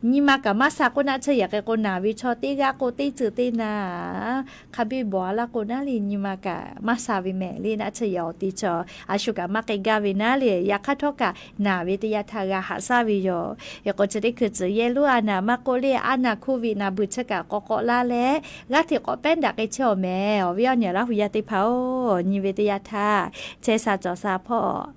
nyi ma kaꞈ maˇ sha k'oˆ naˆ tsuhˇ yehˬ k'ai k'o naˬ ve chaw teˇ g'aˇ k'o teˇ ceuˬ teˇ naˬ hk'a biˇ bawˬ a laˇ k'o naˉ le nyi ma kaꞈ maˇ sha ve mehˍ le. Naˆ tsuhˇ yehˬ awˬ ti chaw a shu kaꞈ maˇ k'ai gaˇ ve naˉ le, yaꞈ hk'aˇ htawˇ kaꞈ naˬ ve teˇ yanˇ htaˇ g'a haꞈ shaˉ ve yoˬ. Hk'e k'o chi teˇ hkui tcuhˬ yehˇ lonˉ a naˬ maˇ k'oˆ le, a naˬ hk'oˆ viꞈ naˬ beuꞈ chi kaꞈ k'awꞈ k'awꞈ la leh g'aˇ hteꞈ k'awꞈ pehˉ daꞈ k'ai chehˇ-oˬ mehˍ. Awˬ viˉ awˬ nyi Laˇ hu yaˇ teˇ hpaˍ-oˬ, nyi ve teˇ yanˇ htaˇ chehˇ sha cawˬ sha hpawˇ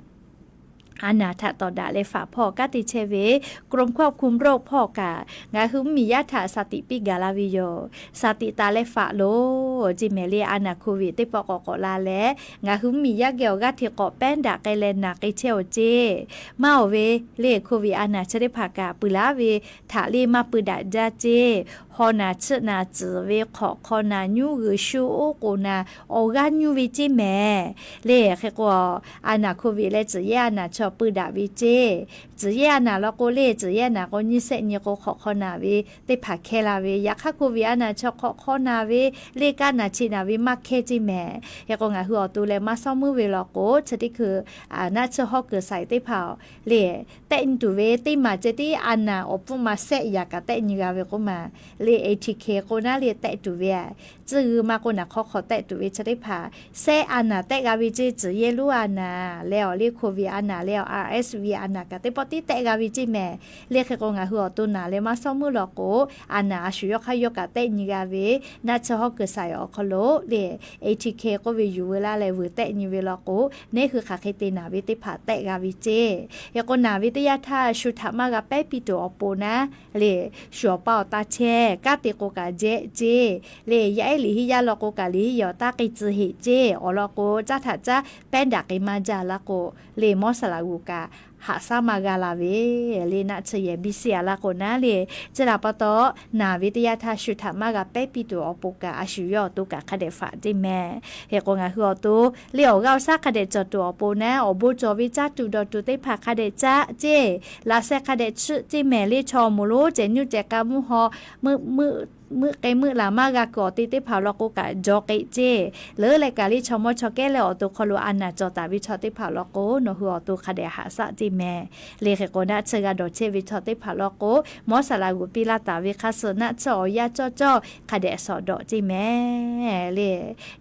a naˬ htaꞈ tawˍ daꞈ leh faˍ hpawˇ kanˉ te chehˇ ve กรมควบคุมโรค hpawˇ kaꞈ ngaˬ hui mvuhˇmiˬ yaˇ htaꞈ shaˍ tiꞈ piˇ gaˬ la ve yoˬ. Shaˍ tiꞈ taˍ leh faˍ loˬ ceˇ mehˍ le. A naˬ hk'oˆ viꞈ teˇ pawˆ k'awꞈ k'awꞈ la leh ngaˬ hui mvuhˇmiˬ yaˇ geh awˬ g'aˇ hteꞈ k'awꞈ pehˉ daꞈ k'ai leh naˬ k'ai chehˇ-oˬ ceˇ. Maˇ oˬ ve le hk'oˆ viꞈ a naˬ chi teˇ hpaˍ kaꞈ peuˬ laˉ ve htaꞈ le maˇ peuˬ daꞈ jaˇ ceˇ. Haw naˬ chiˆ naˬ tcuhˍ ve hk'awꞈ hk'aw naˬ nyuˇ g'uiˬ shu oˉ k'oˍ naˬ awˬ g'aˇ nyuˇ ve ceˇ mehˍ le. Hk'e k'o a naˬ hk'oˆ viꞈ leh tcuhˬ yehˇ a naˬ chaw peuˬ daꞈ ve ceˇ. Tcuhˬ yehˇ a naˬ law k'o le, tcuhˬ yehˇ naˬ k'o nyiˇ shehˆ nyi k'o hk'awꞈ hk'aw naˬ ve teˇ hpaˍ hkehˇ la ve, yaꞈ hk'aˇ hk'oˆ viꞈ a naˬ chaw hk'awꞈ hk'aw naˬ ve le, kaˇ naˬ chi naˬ ve maˇ hkehˇ ceˇ mehˍ. Hk'e k'o ngaˬ hui awˬ to leh maˇ shawˉ meuˇ ve law k'o chi teˇ hkui naˆ tsuhˇ hawˉ kuiˬ saiˍ teˇ hpaˍ le tehˆ nyi tuˬ ve teˇ maˬ ceh tiˉ a naˬ awˬ pfuhˇ ma shehˆ yaꞈ kaꞈ tehˆ nyi g'a ve k'oˆ ma. Le A T K k'o naˉ le tehˆ tuˬ ve a, tcuhˇ g'uiˬ ma k'o naˬ hk'aw hk'aw tehˆ tuˬ ve chi teˇ hpaˍ shehˆ a naˬ tehˆ g'a ve ceˇ. Tcuhˬ yehˇ lonˉ a naˬ leh awˬ le hk'oˆ viꞈ a naˬ leh awˬ R S V a naˬ kaꞈ teˇ pawˆ tiˉ tehˆ g'a ve ceˇ mehˍ. Le hk'e k'o ngaˬ hui awˬ to naˬ leh maˇ shawˉ meuˇ law k'o a naˬ a shu yawˇ hk'aˇ yawˇ kaꞈ tehˆ nyi g'a ve naˆ tsuhˇ hawˉ kuiˬ saiˍ awˬ hk'aw lo le A T K k'oˆ ve yuˬ veu laˇ leh vuiˬ tehˆ nyi ve law k'o, neˇ hui hk'aˬ hk'e te naˬ ve teˇ hpaˍ tehˆ g'a ve ceˇ. Hk'e k'o naˬ ve teˇ yanˇ htaˇ shu htaꞈ maˇ g'a pehˉ piˇ tuˬ awˬ pon naˉ le, shu awˬ pa awˬ ta chehˇ kanˉ te k'o kaꞈ jehˆ ceˇ. Le yaˇ ehˉ liꞈ hiˉ yaˇ law k'o kaꞈ liꞈ hiˉ yaˇ awˬ taˇ k'ai tcuh heꞈ ceˇ. Awˬ lawn k'o caˉ htaꞈ caˉ pehˉ daꞈ k'ai maˇ jaˇ laˇ k'o, le mawˇ saˍ laꞈ g'uˬ kaꞈ haꞈ shaˉ maˇ g'a la ve le naˆ tsuhˇ yehˬ biˇ shiˍ a laˇ k'o naˉ le, chi htaꞈ pa taw naˬ ve teˇ yanˇ htaˇ shu htaꞈ maˇ g'a pehˉ piˇ tuˬ awˬ pon kaꞈ a shu yawˇ awˬ to kaꞈ hk'a dehꞈ faˍ ceˇ mehˍ. Hk'e k'o ngaˬ hui awˬ to le awˬ g'aˇ awˬ shaˉ hk'a dehꞈ cawˬ tuˬ awˬ pon naˉ, awˬ bon cawˬ ve caˇ tuˬ dawˬ tuˬ teˇ hpaˍ hk'a dehꞈ caˇ ceˇ. Laꞈ sheh hk'a dehꞈ chiˆ ceˇ mehˍ le. Chaw moˍ lonˉ cehˬ nyuˇ cehˬ k'a mvuhˇ haw meuˆ k'ai meuˆ laˬ maˇ g'a kuiˬ awˬ te teˇ hpaˍ law k'o kaꞈ jaw k'ai ceˇ. Leuˉ leh kaꞈ le chaw mawˇ chaw kehˉ leh awˬ to hk'aw lo a naˬ cawˬ taˍ ve chaw teˇ hpaˍ law k'o nawˬ hui awˬ to hk'a dehꞈ haꞈ shaˆ ceˇ mehˍ. Le hk'e k'o naˆ tsuhˇ g'a dawˬ chehˇ ve chaw teˇ hpaˍ law k'o, mawˇ saˍ laꞈ g'uˬ piˇ laˇ taˍ ve hk'a suh naˆ tsuhˇ awˬ yanˇ cawˇ cawˇ hk'a dehꞈ shawˍ dawꞈ ceˇ mehˍ le.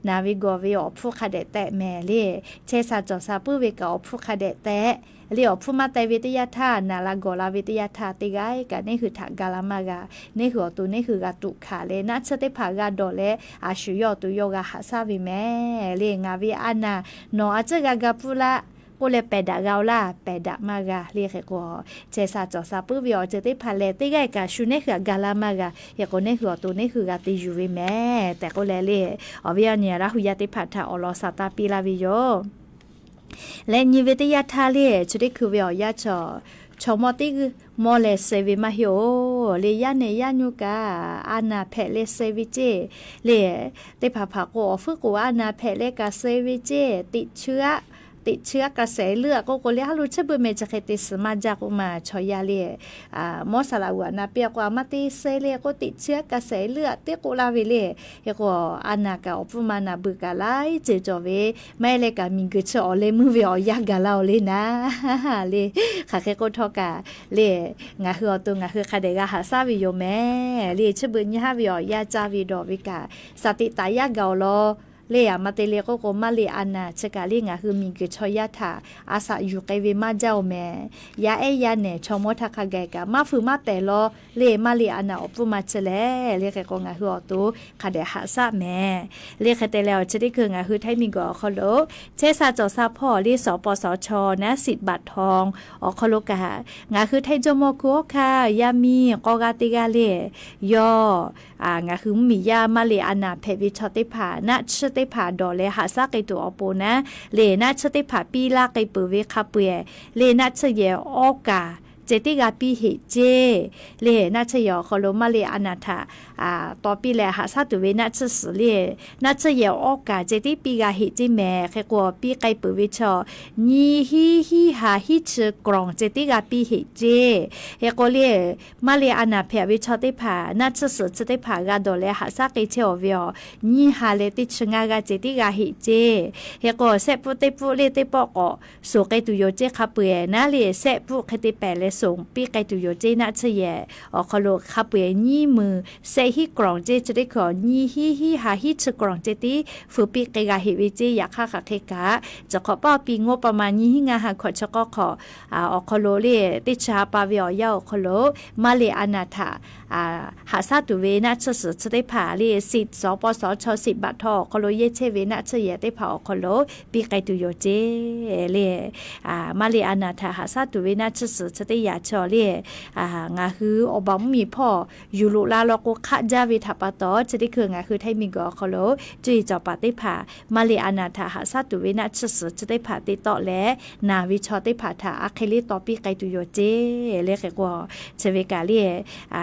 Naˬ ve gawˬ ve awˬ hpfuhˇ hk'a dehꞈ tehꞈ mehˍ le. Chehˇ sha cawˬ sha puiˉ ve kaꞈ awˬ hpfuhˇ hk'a dehꞈ tehꞈ le. Awˬ hpfuhˇ maˇ te ve teˇ yanˇ htaˇ, naˬ la gawˬ la ve teˇ yanˇ htaˇ teˇ g'aˇ kaꞈ neˇ hui htaꞈ ga la maˇ g'a. Neˇ hui awˬ to neˇ hui g'a tuꞈ hkanˍ leh naˆ tsuhˇ teˇ hpaˍ g'a dawˬ leh a shu yawˇ awˬ to yawˇ g'a haꞈ shaˉ ve mehˍ le. Ngaˬ ve a naˬ nawˬ a tcuhˇ g'a ga pfuhˇ laˇ k'oˆ leh pehˬ daꞈ g'a-o laˇ, pehˬ daꞈ maˇ g'a le. Hk'e k'o chehˇ sha cawˬ sha puiˉ ve awˬ ceuˬ teˇ hpaˍ lehˬ teˇ g'aˇ kaꞈ shu neˇ hui htaꞈ ga la maˇ g'a. Hk'e k'o neˇ hui awˬ to neˇ hui g'a te yuˬ ve mehˍ tehꞈ k'oˆ leh le, awˬ viˉ awˬ nyi Laˇ hu yaˇ teˇ hpaˍ htaꞈ awˬ lawn shaˍ taˇ piˇ laˇ ve yoˬ. Leh nyi ve teˇ yanˇ htaˇ le chi teˇ hkui ve awˬ yanˇ cawˬ, chaw mawˇ teˇ g'uiˇ mawˇ leh suh ve maˇ heˆ-oˬ le. Yaˇ nehˬ yaˇ nyi kaꞈ a naˬ hpehꞈ leh suh ve ceˇ le. Teˇ hpaˍ hpaˍ k'o awˬ fuiˉ k'o a naˬ hpehꞈ leh kaꞈ suh ve ceˇ. ติดเชื้อ ติดเชื้อกระแสเลือด k'oˆ k'o le, ha lo chi beuꞈ mehˍ chi hk'e te suh maˇ jaˇ k'oˆ ma. Chaw yaˇ le mawˇ saˍ laꞈ g'uˬ a naˬ piˇ k'o a maˇ te suh le k'o ติดเชื้อกระแสเลือด teˇ k'oˆ laˇ ve le. Hk'e k'o a naˬ kaꞈ awˬ pfuhˇ ma naˬ beuꞈ kaꞈ laiˉ ceuˬ cawˬ ve, maˇ heˆ leh kaꞈ miˬguiˬ chi awˬ leh meuˇ ve awˬ yanˇ gaˬ laˇ-oˬ le naˉ le. Hk'aˬ hk'e k'oˆ htawˇ kaꞈ le, ngaˬ hui awˬ to ngaˬ hui hk'a dehꞈ g'a haꞈ shaˉ ve yoˬ mehˍ le. Chi beuꞈ nyi haˉ ve awˬ yanˇ caˇ ve dawˬ ve kaꞈ shaˍ tiꞈ taˍ yaˇ gaˬ-oˬ law le. A ma te le k'oˆ k'o maˇ le, a naˬ chi kaꞈ le ngaˬ hui miˬguiˬ chaw yaˇ htaꞈ a shaꞈ yuˬ k'ai ve maˇ jaˇ-oˬ mehˍ. Yaˇ ehˉ yaˇ nehˬ chaw mawˇ htaˇ hk'a gaˬ kaꞈ maˇ fuiˍ maˇ pehˍ law le, maˇ le a naˬ awˬ pfuhˇ ma chi lehˬ le. Hk'e k'o ngaˬ hui awˬ to hk'a dehꞈ haꞈ shaˉ mehˍ le. Hk'e te leh awˬ chi teˇ hkui ngaˬ hui htaiˇ miˬguiˬ awˬ hk'aw lo chehˇ sha cawˬ sha hpawˇ le สปสช naˉ สิทธิ์บัตรทอง awˬ hk'aw lo kaꞈ ngaˬ hui htaiˇ jawˇ mawˇ hkui awˬ hkanˇ yaˇ miˇ k'awˇ g'aˇ teˇ g'aˇ le, yawˇ ngaˬ hui mvuhˇmiˬ yaˇ maˇ le a naˬ hpehꞈ ve chaw teˇ hpaˍ naˆ tsuhˇ teˇ hpaˍ dawˬ leh haꞈ shaˉ k'ai tuˬ awˬ pon naˉ le, naˆ tsuhˇ teˇ hpaˍ piˇ laˇ k'ai peuˬ ve hk'a peu-eˬ le, naˆ tsuhˇ yehˬ awˉ kaꞈ ceh tiˉ g'a piˇ heꞈ ceˇ. Le naˆ tsuhˇ yehˬ awˬ hk'aw lo maˇ le a naˍ htaꞈ taw piˇ leh haꞈ shaˉ tuˬ ve naˆ tsuhˇ suhˍ le, naˆ tsuhˇ yehˬ awˬ awˉ kaꞈ ceh tiˉ piˇ g'a heꞈ ceˇ mehˍ. Hk'e k'o piˇ k'ai peuˬ ve chaw nyiˇ hinˉ hinˉ ha hiˉ chi กล่อง ceh tiˉ g'a piˇ heꞈ ceˇ. Hk'e k'o le maˇ le a naˍ hpehꞈ ve chaw teˇ hpaˍ naˆ tsuhˇ suhˍ chi teˇ hpaˍ g'a dawˬ leh haꞈ shaˉ k'ai chehˇ awˬ ve awˬ nyiˇ ha leh teˇ chi ngaˇ g'aˇ ceh tiˉ g'a heꞈ ceˇ. Hk'e k'o sehˆ pfuhˆ teˇ pfuhˆ le teˇ pawˆ k'awꞈ suhˍ k'ai tuˬ yoˬ ceˇ. Hk'a peu-eˬ naˉ le sehˆ pfuhˆ hk'e te pehˍ leh suhˍ piˇ k'ai tuˬ yoˬ ceˇ. Naˆ tsuhˇ yehˬ awˬ hk'aw lo hk'a peu-eˬ nyiˇ meunˍ sehˆ hinˉ กล่อง ceˇ, chi teˇ hkui nyiˇ hinˉ hinˉ ha hiˉ chi กล่อง ceh tiˉ feu piˇ k'ai g'a heꞈ ve ceˇ. Yaꞈ hk'aˇ hk'aˬ hk'e kaꞈ, chi hk'awꞈ paˇ pi งบประมาณ nyiˇ hinˉ ngaˇ ha hkawꞈ chi k'awˇ hk'awꞈ awˬ hk'aw lo le, teˇ chi ha pa ve awˬ yanˇ awˬ hk'aw lo maˇ le a naˍ htaꞈ haꞈ shaˉ tuˬ ve naˆ tsuhˇ suhˍ chi teˇ hpaˍ le, สิทธิ์ สปสช สิทธิ์บัตรทอง awˬ hk'aw lo yehˇ chehˇ ve naˆ tsuhˇ yehˬ teˇ hpaˍ awˬ hk'aw lo piˇ k'ai tuˬ yoˬ ceˇ. Le maˇ le a naˍ htaꞈ haꞈ shaˉ tuˬ ve naˆ tsuhˇ suhˍ chi teˇ yanˇ chaw le, ngaˬ hui awˬ baˬ mvuhˇmiˬ hpawˇ yuˬ loꞈ la law k'o hk'aˆ jaˇ ve htaꞈ pa taw, chi teˇ hkui ngaˬ hui Htaiˇ miˬguiˬ awˬ hk'aw lo cuˇ yiˍ cawˬ paˍ teˇ hpaˍ maˇ le a naˍ htaꞈ haꞈ shaˉ tuˬ ve naˆ tsuhˇ suhˍ chi teˇ hpaˍ te tawˆ leh, naˬ ve chaw teˇ hpaˍ htaꞈ a hk'e le taw piˇ k'ai tuˬ yoˬ ceˇ. Le hk'e k'o, chi ve kaꞈ le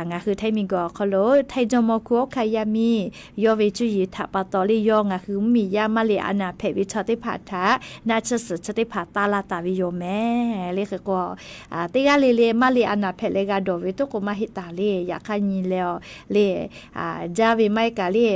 ngaˬ hui Htaiˇ miˬguiˬ awˬ hk'aw lo Htaiˇ jawˇmawˇ hkuˇ awˉ hkanˇ yaˇ miˇ yawˇ ve cuˇ yiˍ htaꞈ pa taw le, yawˇ ngaˬ hui mvuhˇmiˬ yaˇ maˇ le a naˍ hpehꞈ ve chaw teˇ hpaˍ htaꞈ naˆ tsuhˇ suhˍ chi teˇ hpaˍ taˇ laˇ taˍ ve yoˬ mehˍ. Le hk'e k'o, teˇ g'aˇ le le maˇ le a naˍ hpehꞈ leh g'a dawˬ ve toˉ k'o maˇ heˆ taˍ le. Yaꞈ hk'aˇ nyi leh awˬ le, jaˇ ve maˇ heˆ kaꞈ le,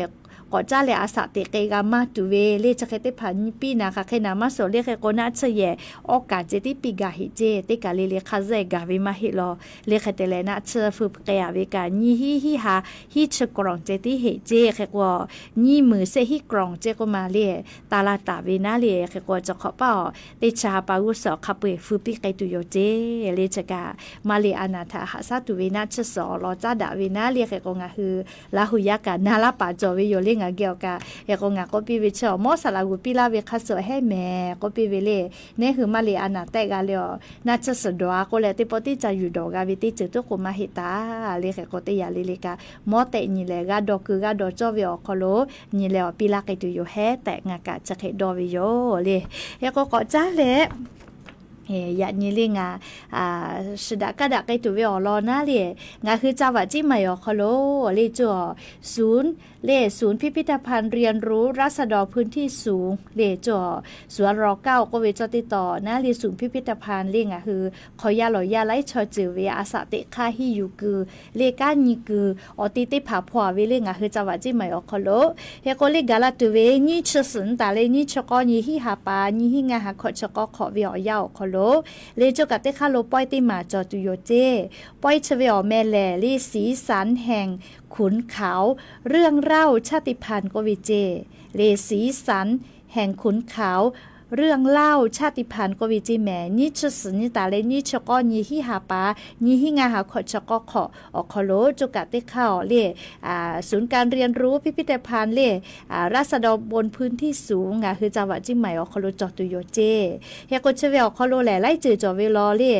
k'awꞈ caˉ leh a shaꞈ teꞈ k'ai g'a maˇ tuˬ ve le, chi hk'e teˇ hpaˍ nyi piˇ naˍ, hk'aˬ hk'e naˍ maˇ suhˍ. Le hk'e k'o naˆ tsuhˇ yehˬ awˉ kaꞈ ceh tiˉ piˇ gaˬ heꞈ ceˇ. Teˇ kaˬ le le hk'a zuhˆ gaˬ ve maˇ heˆ law. Le hk'e te leh naˆ tsuhˇ feu k'ai-a ve kaꞈ nyiˇ hinˉ hinˉ ha hiˉ chi กล่อง ceh tiˉ heꞈ ceˇ. Hk'e k'o nyiˇ meunˍ sehˆ hinˉ กล่อง ceˇ k'oˆ ma le, taˇ laˇ taˍ ve naˉ le. Hk'e k'o chi hk'awꞈ paˇ awˬ teˇ chi ha pa g'uˇ suhˍ hk'a peu-eˬ feu piˇ k'ai tuˬ yoˬ ceˇ. Le chi kaꞈ maˇ le a naˍ htaꞈ haꞈ shaˉ tuˬ ve naˆ tsuhˇ suhˍ awˬ lawn caˉ daꞈ ve naˉ le. Hk'e k'o ngaˬ hui Laˇ huˍ yaˇ kaꞈ na laˇ paˍ cawˬ ve yoˬ le. Ngaˬ geh awˬ kaꞈ hk'e k'o ngaˬ k'oˆ piˇ ve chi awˬ mawˇ saˍ laꞈ g'uˬ piˇ laˇ ve hk'a suhˍ hehˉ mehˍ k'oˆ piˇ ve le. Neˉ hui maˇ le a naˍ tehˆ g'a le awˬ naˆ tsuhˇ suhˍ dawˬ-a k'oˆ leh teˇ pawˆ tiˉ ca yuˬ dawˬ g'a ve teˇ ceuˬ toˉ k'o maˇ heˆ taˍ. Le hk'e k'o teˇ yanˇ le le kaꞈ mawˇ tehˆ nyi leh g'a dawˬ kuiˬ g'a dawˬ cawˇ ve awˬ hk'aw lo nyi leh awˬ piˇ laˇ k'ai tuˬ yoˬ hehˉ tehꞈ ngaˬ kaꞈ chi hk'e dawˇ ve yoˬ le. Hk'e k'o k'awꞈ caˉ leh yaꞈ nyi le ngaˬ shiˍ daꞈ kaˇ daꞈ k'ai tuˬ ve awˬ lawn naˉ le, ngaˬ hui จังหวัดเชียงใหม่ awˬ hk'aw lo le ศูนย์ le ศูนย์พิพิธภัณฑ์เรียนรู้ราษฎรพื้นที่สูง le ศูนย์ รอ เก้า k'oˆ ve cawˇ teˇ tawˍ naˉ le ศูนย์พิพิธภัณฑ์ le ngaˬ hui hk'aw yaˇ lawˬ yaˇ laiˉ chaw ceuˬ ve a shaꞈ teꞈ hk'aˇ hiˇ yuˬ kuiˬ le kanˉ nyi kuiˬ awˬ ti teˇ hpaˍ hpaw-a ve le ngaˬ hui จังหวัดเชียงใหม่ awˬ hk'aw lo. Hk'e k'o le gaˬ la tuˬ ve nyiˇ chi suhˍ nyi taˍ leh nyiˇ chi k'awˇ nyi hiˉ ha pa nyiˇ hinˉ ngaˇ ha hkawꞈ chi k'awˇ hk'awꞈ ve awˬ yanˇ awˬ hk'aw lo le, coˇ kaꞈ teˇ hk'aˇ lo pawehˇ teˇ maˬ cawˬ tuˬ yoˬ ceˇ. Pawehˇ chi ve awˬ meh lehˬ le สีสันแห่งขุนเขา เรื่องเล่าชาติพันธุ์ k'oˆ ve ceˇ. Le สีสันแห่งขุนเขา เรื่องเล่าชาติพันธุ์ k'oˆ ve ceˇ mehˍ. Nyiˇ chi suhˍ nyi taˍ leh nyiˇ chi k'awˇ nyi hiˉ ha pa nyiˇ hinˉ ngaˇ ha hkawꞈ chi k'awˇ hk'awꞈ awˬ hk'aw lo coˇ kaꞈ teˇ hk'aˇ awˬ le ศูนย์การเรียนรู้พิพิธภัณฑ์ le ราษฎรบนพื้นที่สูง ngaˬ hui จังหวัดเชียงใหม่ awˬ hk'aw lo cawˬ tuˬ yoˬ ceˇ. Hk'e k'o chi ve awˬ hk'aw lo lehˬ laiˉ ceuˬ cawˬ ve law le,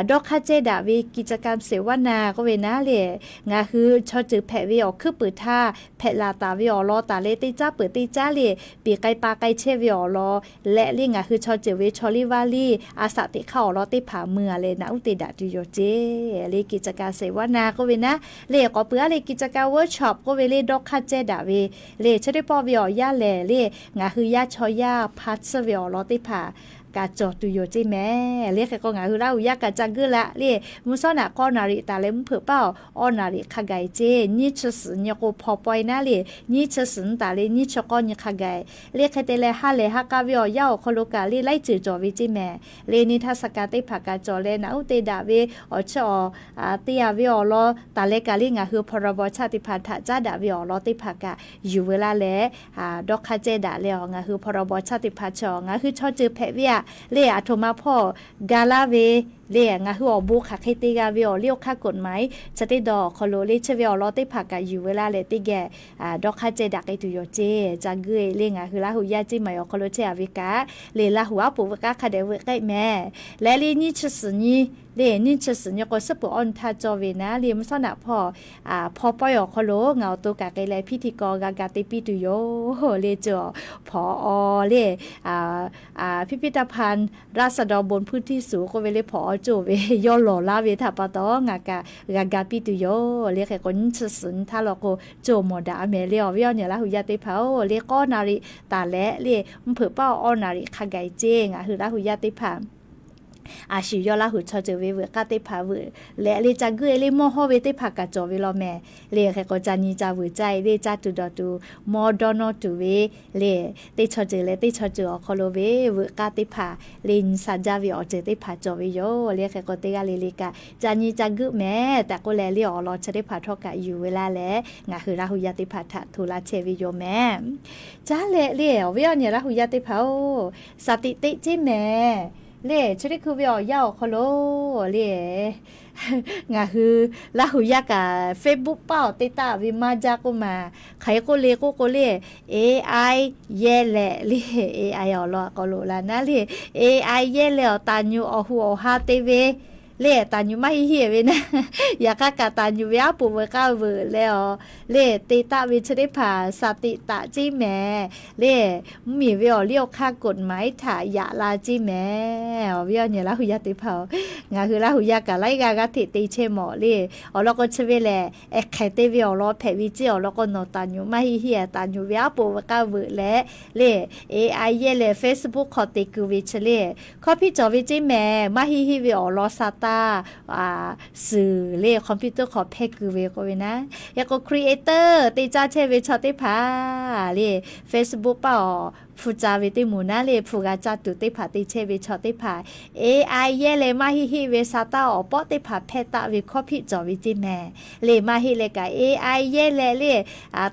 dawˇ hk'aˇ cehˇ daꞈ ve กิจกรรมเสวนา k'oˆ ve naˉ le, ngaˬ hui chaw ceuˬ hpehꞈ ve awˬ hkuiˉ puiˍ htaˇ hpehꞈ laˬ taˍ ve awˬ lawn taˍ leh teˇ caˉ peuˬ teˇ caˉ le piˍ k'ai pa k'ai chehˇ ve awˬ lawn leh le ngaˬ hui chaw ceuˬ ve chaw liˇ vaˇ liˇ a shaꞈ teꞈ hk'aˇ awˬ lawn teˇ hpaˍ mui-a leh naꞈ uˉ te daꞈ tuˬ yoˬ ceˇ. Le กิจกรรมเสวนา k'oˆ ve naˉ le k'awꞈ peuˬ-a le กิจกรรม workshop k'oˆ ve le dawˇ hk'aˇ cehˇ daꞈ ve le chi teˇ pawˆ ve awˬ yanˇ lehˬ le ngaˬ hui yaˇ chaw yaˇ hpa tsuhˇ ve awˬ lawn teˇ hpaˍ kaꞈ cawˬ tuˬ yoˬ ceˇ mehˍ. Le hk'e k'o ngaˬ hui Laˇ huˍ yaˇ kaꞈ ca geuˆ laˇ le, mvuhˇ shawˉ naꞈ k'awˇ naˍ riˍ taˍ leh mvuhˇ hpeuꞈ paˇ awˬ awˇ naˍ riˍ hk'a gaˬ-e ceˇ. Nyiˇ chi suhˍ nyi k'o hpaw pawehˇ naˉ le nyiˇ chi suhˍ nyi taˍ leh nyiˇ chi k'awˇ nyi hk'a gaˬ-e. Le hk'e te leh ha lehˬ ha k'a ve awˬ yanˇ awˬ hk'aw lo kaꞈ le laiˉ ceuˬ cawˬ ve ceˇ mehˍ. Le นิทรรศการ teˇ hpaˍ kaꞈ cawˬ leh naꞈ uˉ te daꞈ ve awˬ chiˇ awˬ te-a ve awˬ lawn taˍ leh kaꞈ le ngaˬ hui พรบ ชาติพันธุ์ htaꞈ caˉ daꞈ ve awˬ lawn teˇ hpaˍ kaꞈ yuˬ veu laˇ leh dawˇ hk'aˇ cehˇ daꞈ leh awˬ ngaˬ hui พรบ ชาติพันธุ์ chi ngaˬ hui chaw ceuˬ hpehꞈ ve-a le aˬ htoꞈ ma hpawˇ ga laˇ ve le ngaˬ hui awˬ bon hk'aˬ hk'e te g'a ve awˬ liˇ awˬ hk'aˇ กฎหมาย chi teˇ dawˇ awˬ hk'aw lo le chi ve awˬ lawn teˇ hpaˍ kaꞈ yuˬ veu laˇ leh teˇ geh dawˇ hk'aˇ cehˇ daꞈ k'ai tuˬ yoˬ ceˇ. Ca geuˆ-e le ngaˬ hui Laˇ huˍ yaˇ ceˇ maˬ awˬ hk'aw lo chehˇ-a ve kaꞈ le Laˇ huˍ aˉ poꞈ veu k'aˉ hk'a dehꞈ veu k'ehˆ mehˍ. Leh le nyiˇ chi suhˍ nyi le nyiˇ chi suhˍ nyi k'o suhˉ peuˬ awˇ nyi htaˇ cawˬ ve naˉ le mvuhˇ shawˉ naꞈ hpawˇ hpaw pawehˇ awˬ hk'aw lo ngaˬ awˬ to kaꞈ k'ai leh พิธีกร g'a ga te piˇ tuˬ yoˬ le. Cawˬ hpaw aw le พิพิธภัณฑ์ราษฎรบนพื้นที่สูง k'oˆ ve le hpaw aw cawˬ ve yawˇ lawˬ laˇ ve htaꞈ pa taw ngaˬ kaꞈ g'a ga piˇ tuˬ yoˬ le. Hk'e k'o nyiˇ chi suhˍ nyi htaˇ law k'o cawˬ mawˬ daꞈ a mehˍ le awˬ viˉ awˬ nyi Laˇ hu yaˇ teˇ hpaˍ-oˬ le. K'awˇ naˍ riˍ taˍ leh le mvuhˇ hpeuꞈ paˉ awˬ awˇ naˍ riˍ hk'a gaˬ ceˇ ngaˬ hui Laˇ hu yaˇ teˇ hpaˍ a shu yawˇ Laˇ hu chaw ceuˬ ve veuꞈ k'aˇ teˇ hpaˍ veuꞈ leh le ca guˆ e le mawˇ hawˇ ve teˇ hpaˍ kaꞈ cawˬ ve law mehˍ le. Hk'e k'o ca nyi ca veuꞈ ca e le ca tuˬ dawˬ tuˬ mawˇ dawˇ nawˇ tuˬ ve le teˇ chaw ceuˬ leh teˇ chaw ceuˬ awˬ hk'aw lo ve veuꞈ k'aˇ teˇ hpaˍ le nyi sha jaˇ ve awˬ ceuˬ teˇ hpaˍ cawˬ ve yoˬ le. Hk'e k'o teˇ g'aˇ le le kaꞈ ca nyi ca guˆ mehˍ tehꞈ k'oˆ leh le awˬ lawn chi teˇ hpaˍ htawˇ kaꞈ yuˬ ve laˇ leh ngaˬ hui Laˇ hu yaˇ teˇ hpaˍ htaꞈ hto laˇ chehˇ ve yoˬ mehˍ. Caˇ leh le awˬ viˉ awˬ nyi Laˇ hu yaˇ teˇ hpaˍ-oˬ, shaˍ tiꞈ teꞈ ceˇ mehˍ le. Chi teˇ hkui ve awˬ yanˇ awˬ hk'aw lo le ngaˬ hui Laˇ hu yaˇ kaꞈ Facebook paˉ awˬ te taˆ ve maˇ jaˇ k'oˆ maˬ. Hk'aˬ hk'e k'oˆ le k'oˆ k'o le, A I yehˇ leh le, A I awˬ lawn k'aw lo la naˉ le, A I yehˇ leh awˬ taˍ nyu awˬ hu awˬ ha te ve le, taˍ nyu maˇ heˆ heˆ ve naˉ, yaꞈ hk'aˇ kaꞈ taˍ nyu ve aˉ poꞈ veuꞈ k'aˇ veuꞈ leh awˬ le te taˆ ve chi teˇ hpaˍ shaˍ tiꞈ taꞈ ceˇ mehˍ le. Mvuhˇmiˬ ve awˬ liˇ awˬ hk'aˇ กฎหมาย htaꞈ yaꞈ la ceˇ mehˍ. Awˬ viˉ awˬ nyi Laˇ hu yaˇ teˇ hpaˍ-oˬ, ngaˬ hui Laˇ hu yaˇ kaꞈ laiˉ g'aˇ g'aˇ hteꞈ te chehˇ mawˬ le. Awˬ lawn k'o chi ve lehˬ, hk'ehˍ te ve awˬ lawn hpehꞈ ve ceˇ. Awˬ lawn k'o nawˬ taˍ nyu maˇ heˆ heˆ, taˍ nyu ve aˉ poꞈ veuꞈ k'aˇ veuꞈ leh le, A I yehˇ leh Facebook hk'aw te keu ve chi le, hkawˇ hpiˆ cawˬ ve ceˇ mehˍ. Maˇ heˆ heˆ ve awˬ lawn sa taˇ suhˍ le computer hk'aw hpehˇ keu ve k'oˆ ve naˉ. Hk'e k'o creator te caˇ chehˇ ve chaw teˇ hpaˍ le Facebook paˉ awˬ hpu ca ve teˇ moˍ naˉ le hpu g'a caˇ tuˬ teˇ hpaˍ te chehˇ ve chaw teˇ hpaˍ A I yehˇ leh maˇ heˆ heˆ ve sa taˇ awˬ pawˆ teˇ hpaˍ hpehˇ taˆ ve hkawˇ hpiˆ cawˬ ve ceˇ mehˍ. Le maˇ heˆ leh kaꞈ A I yehˇ leh le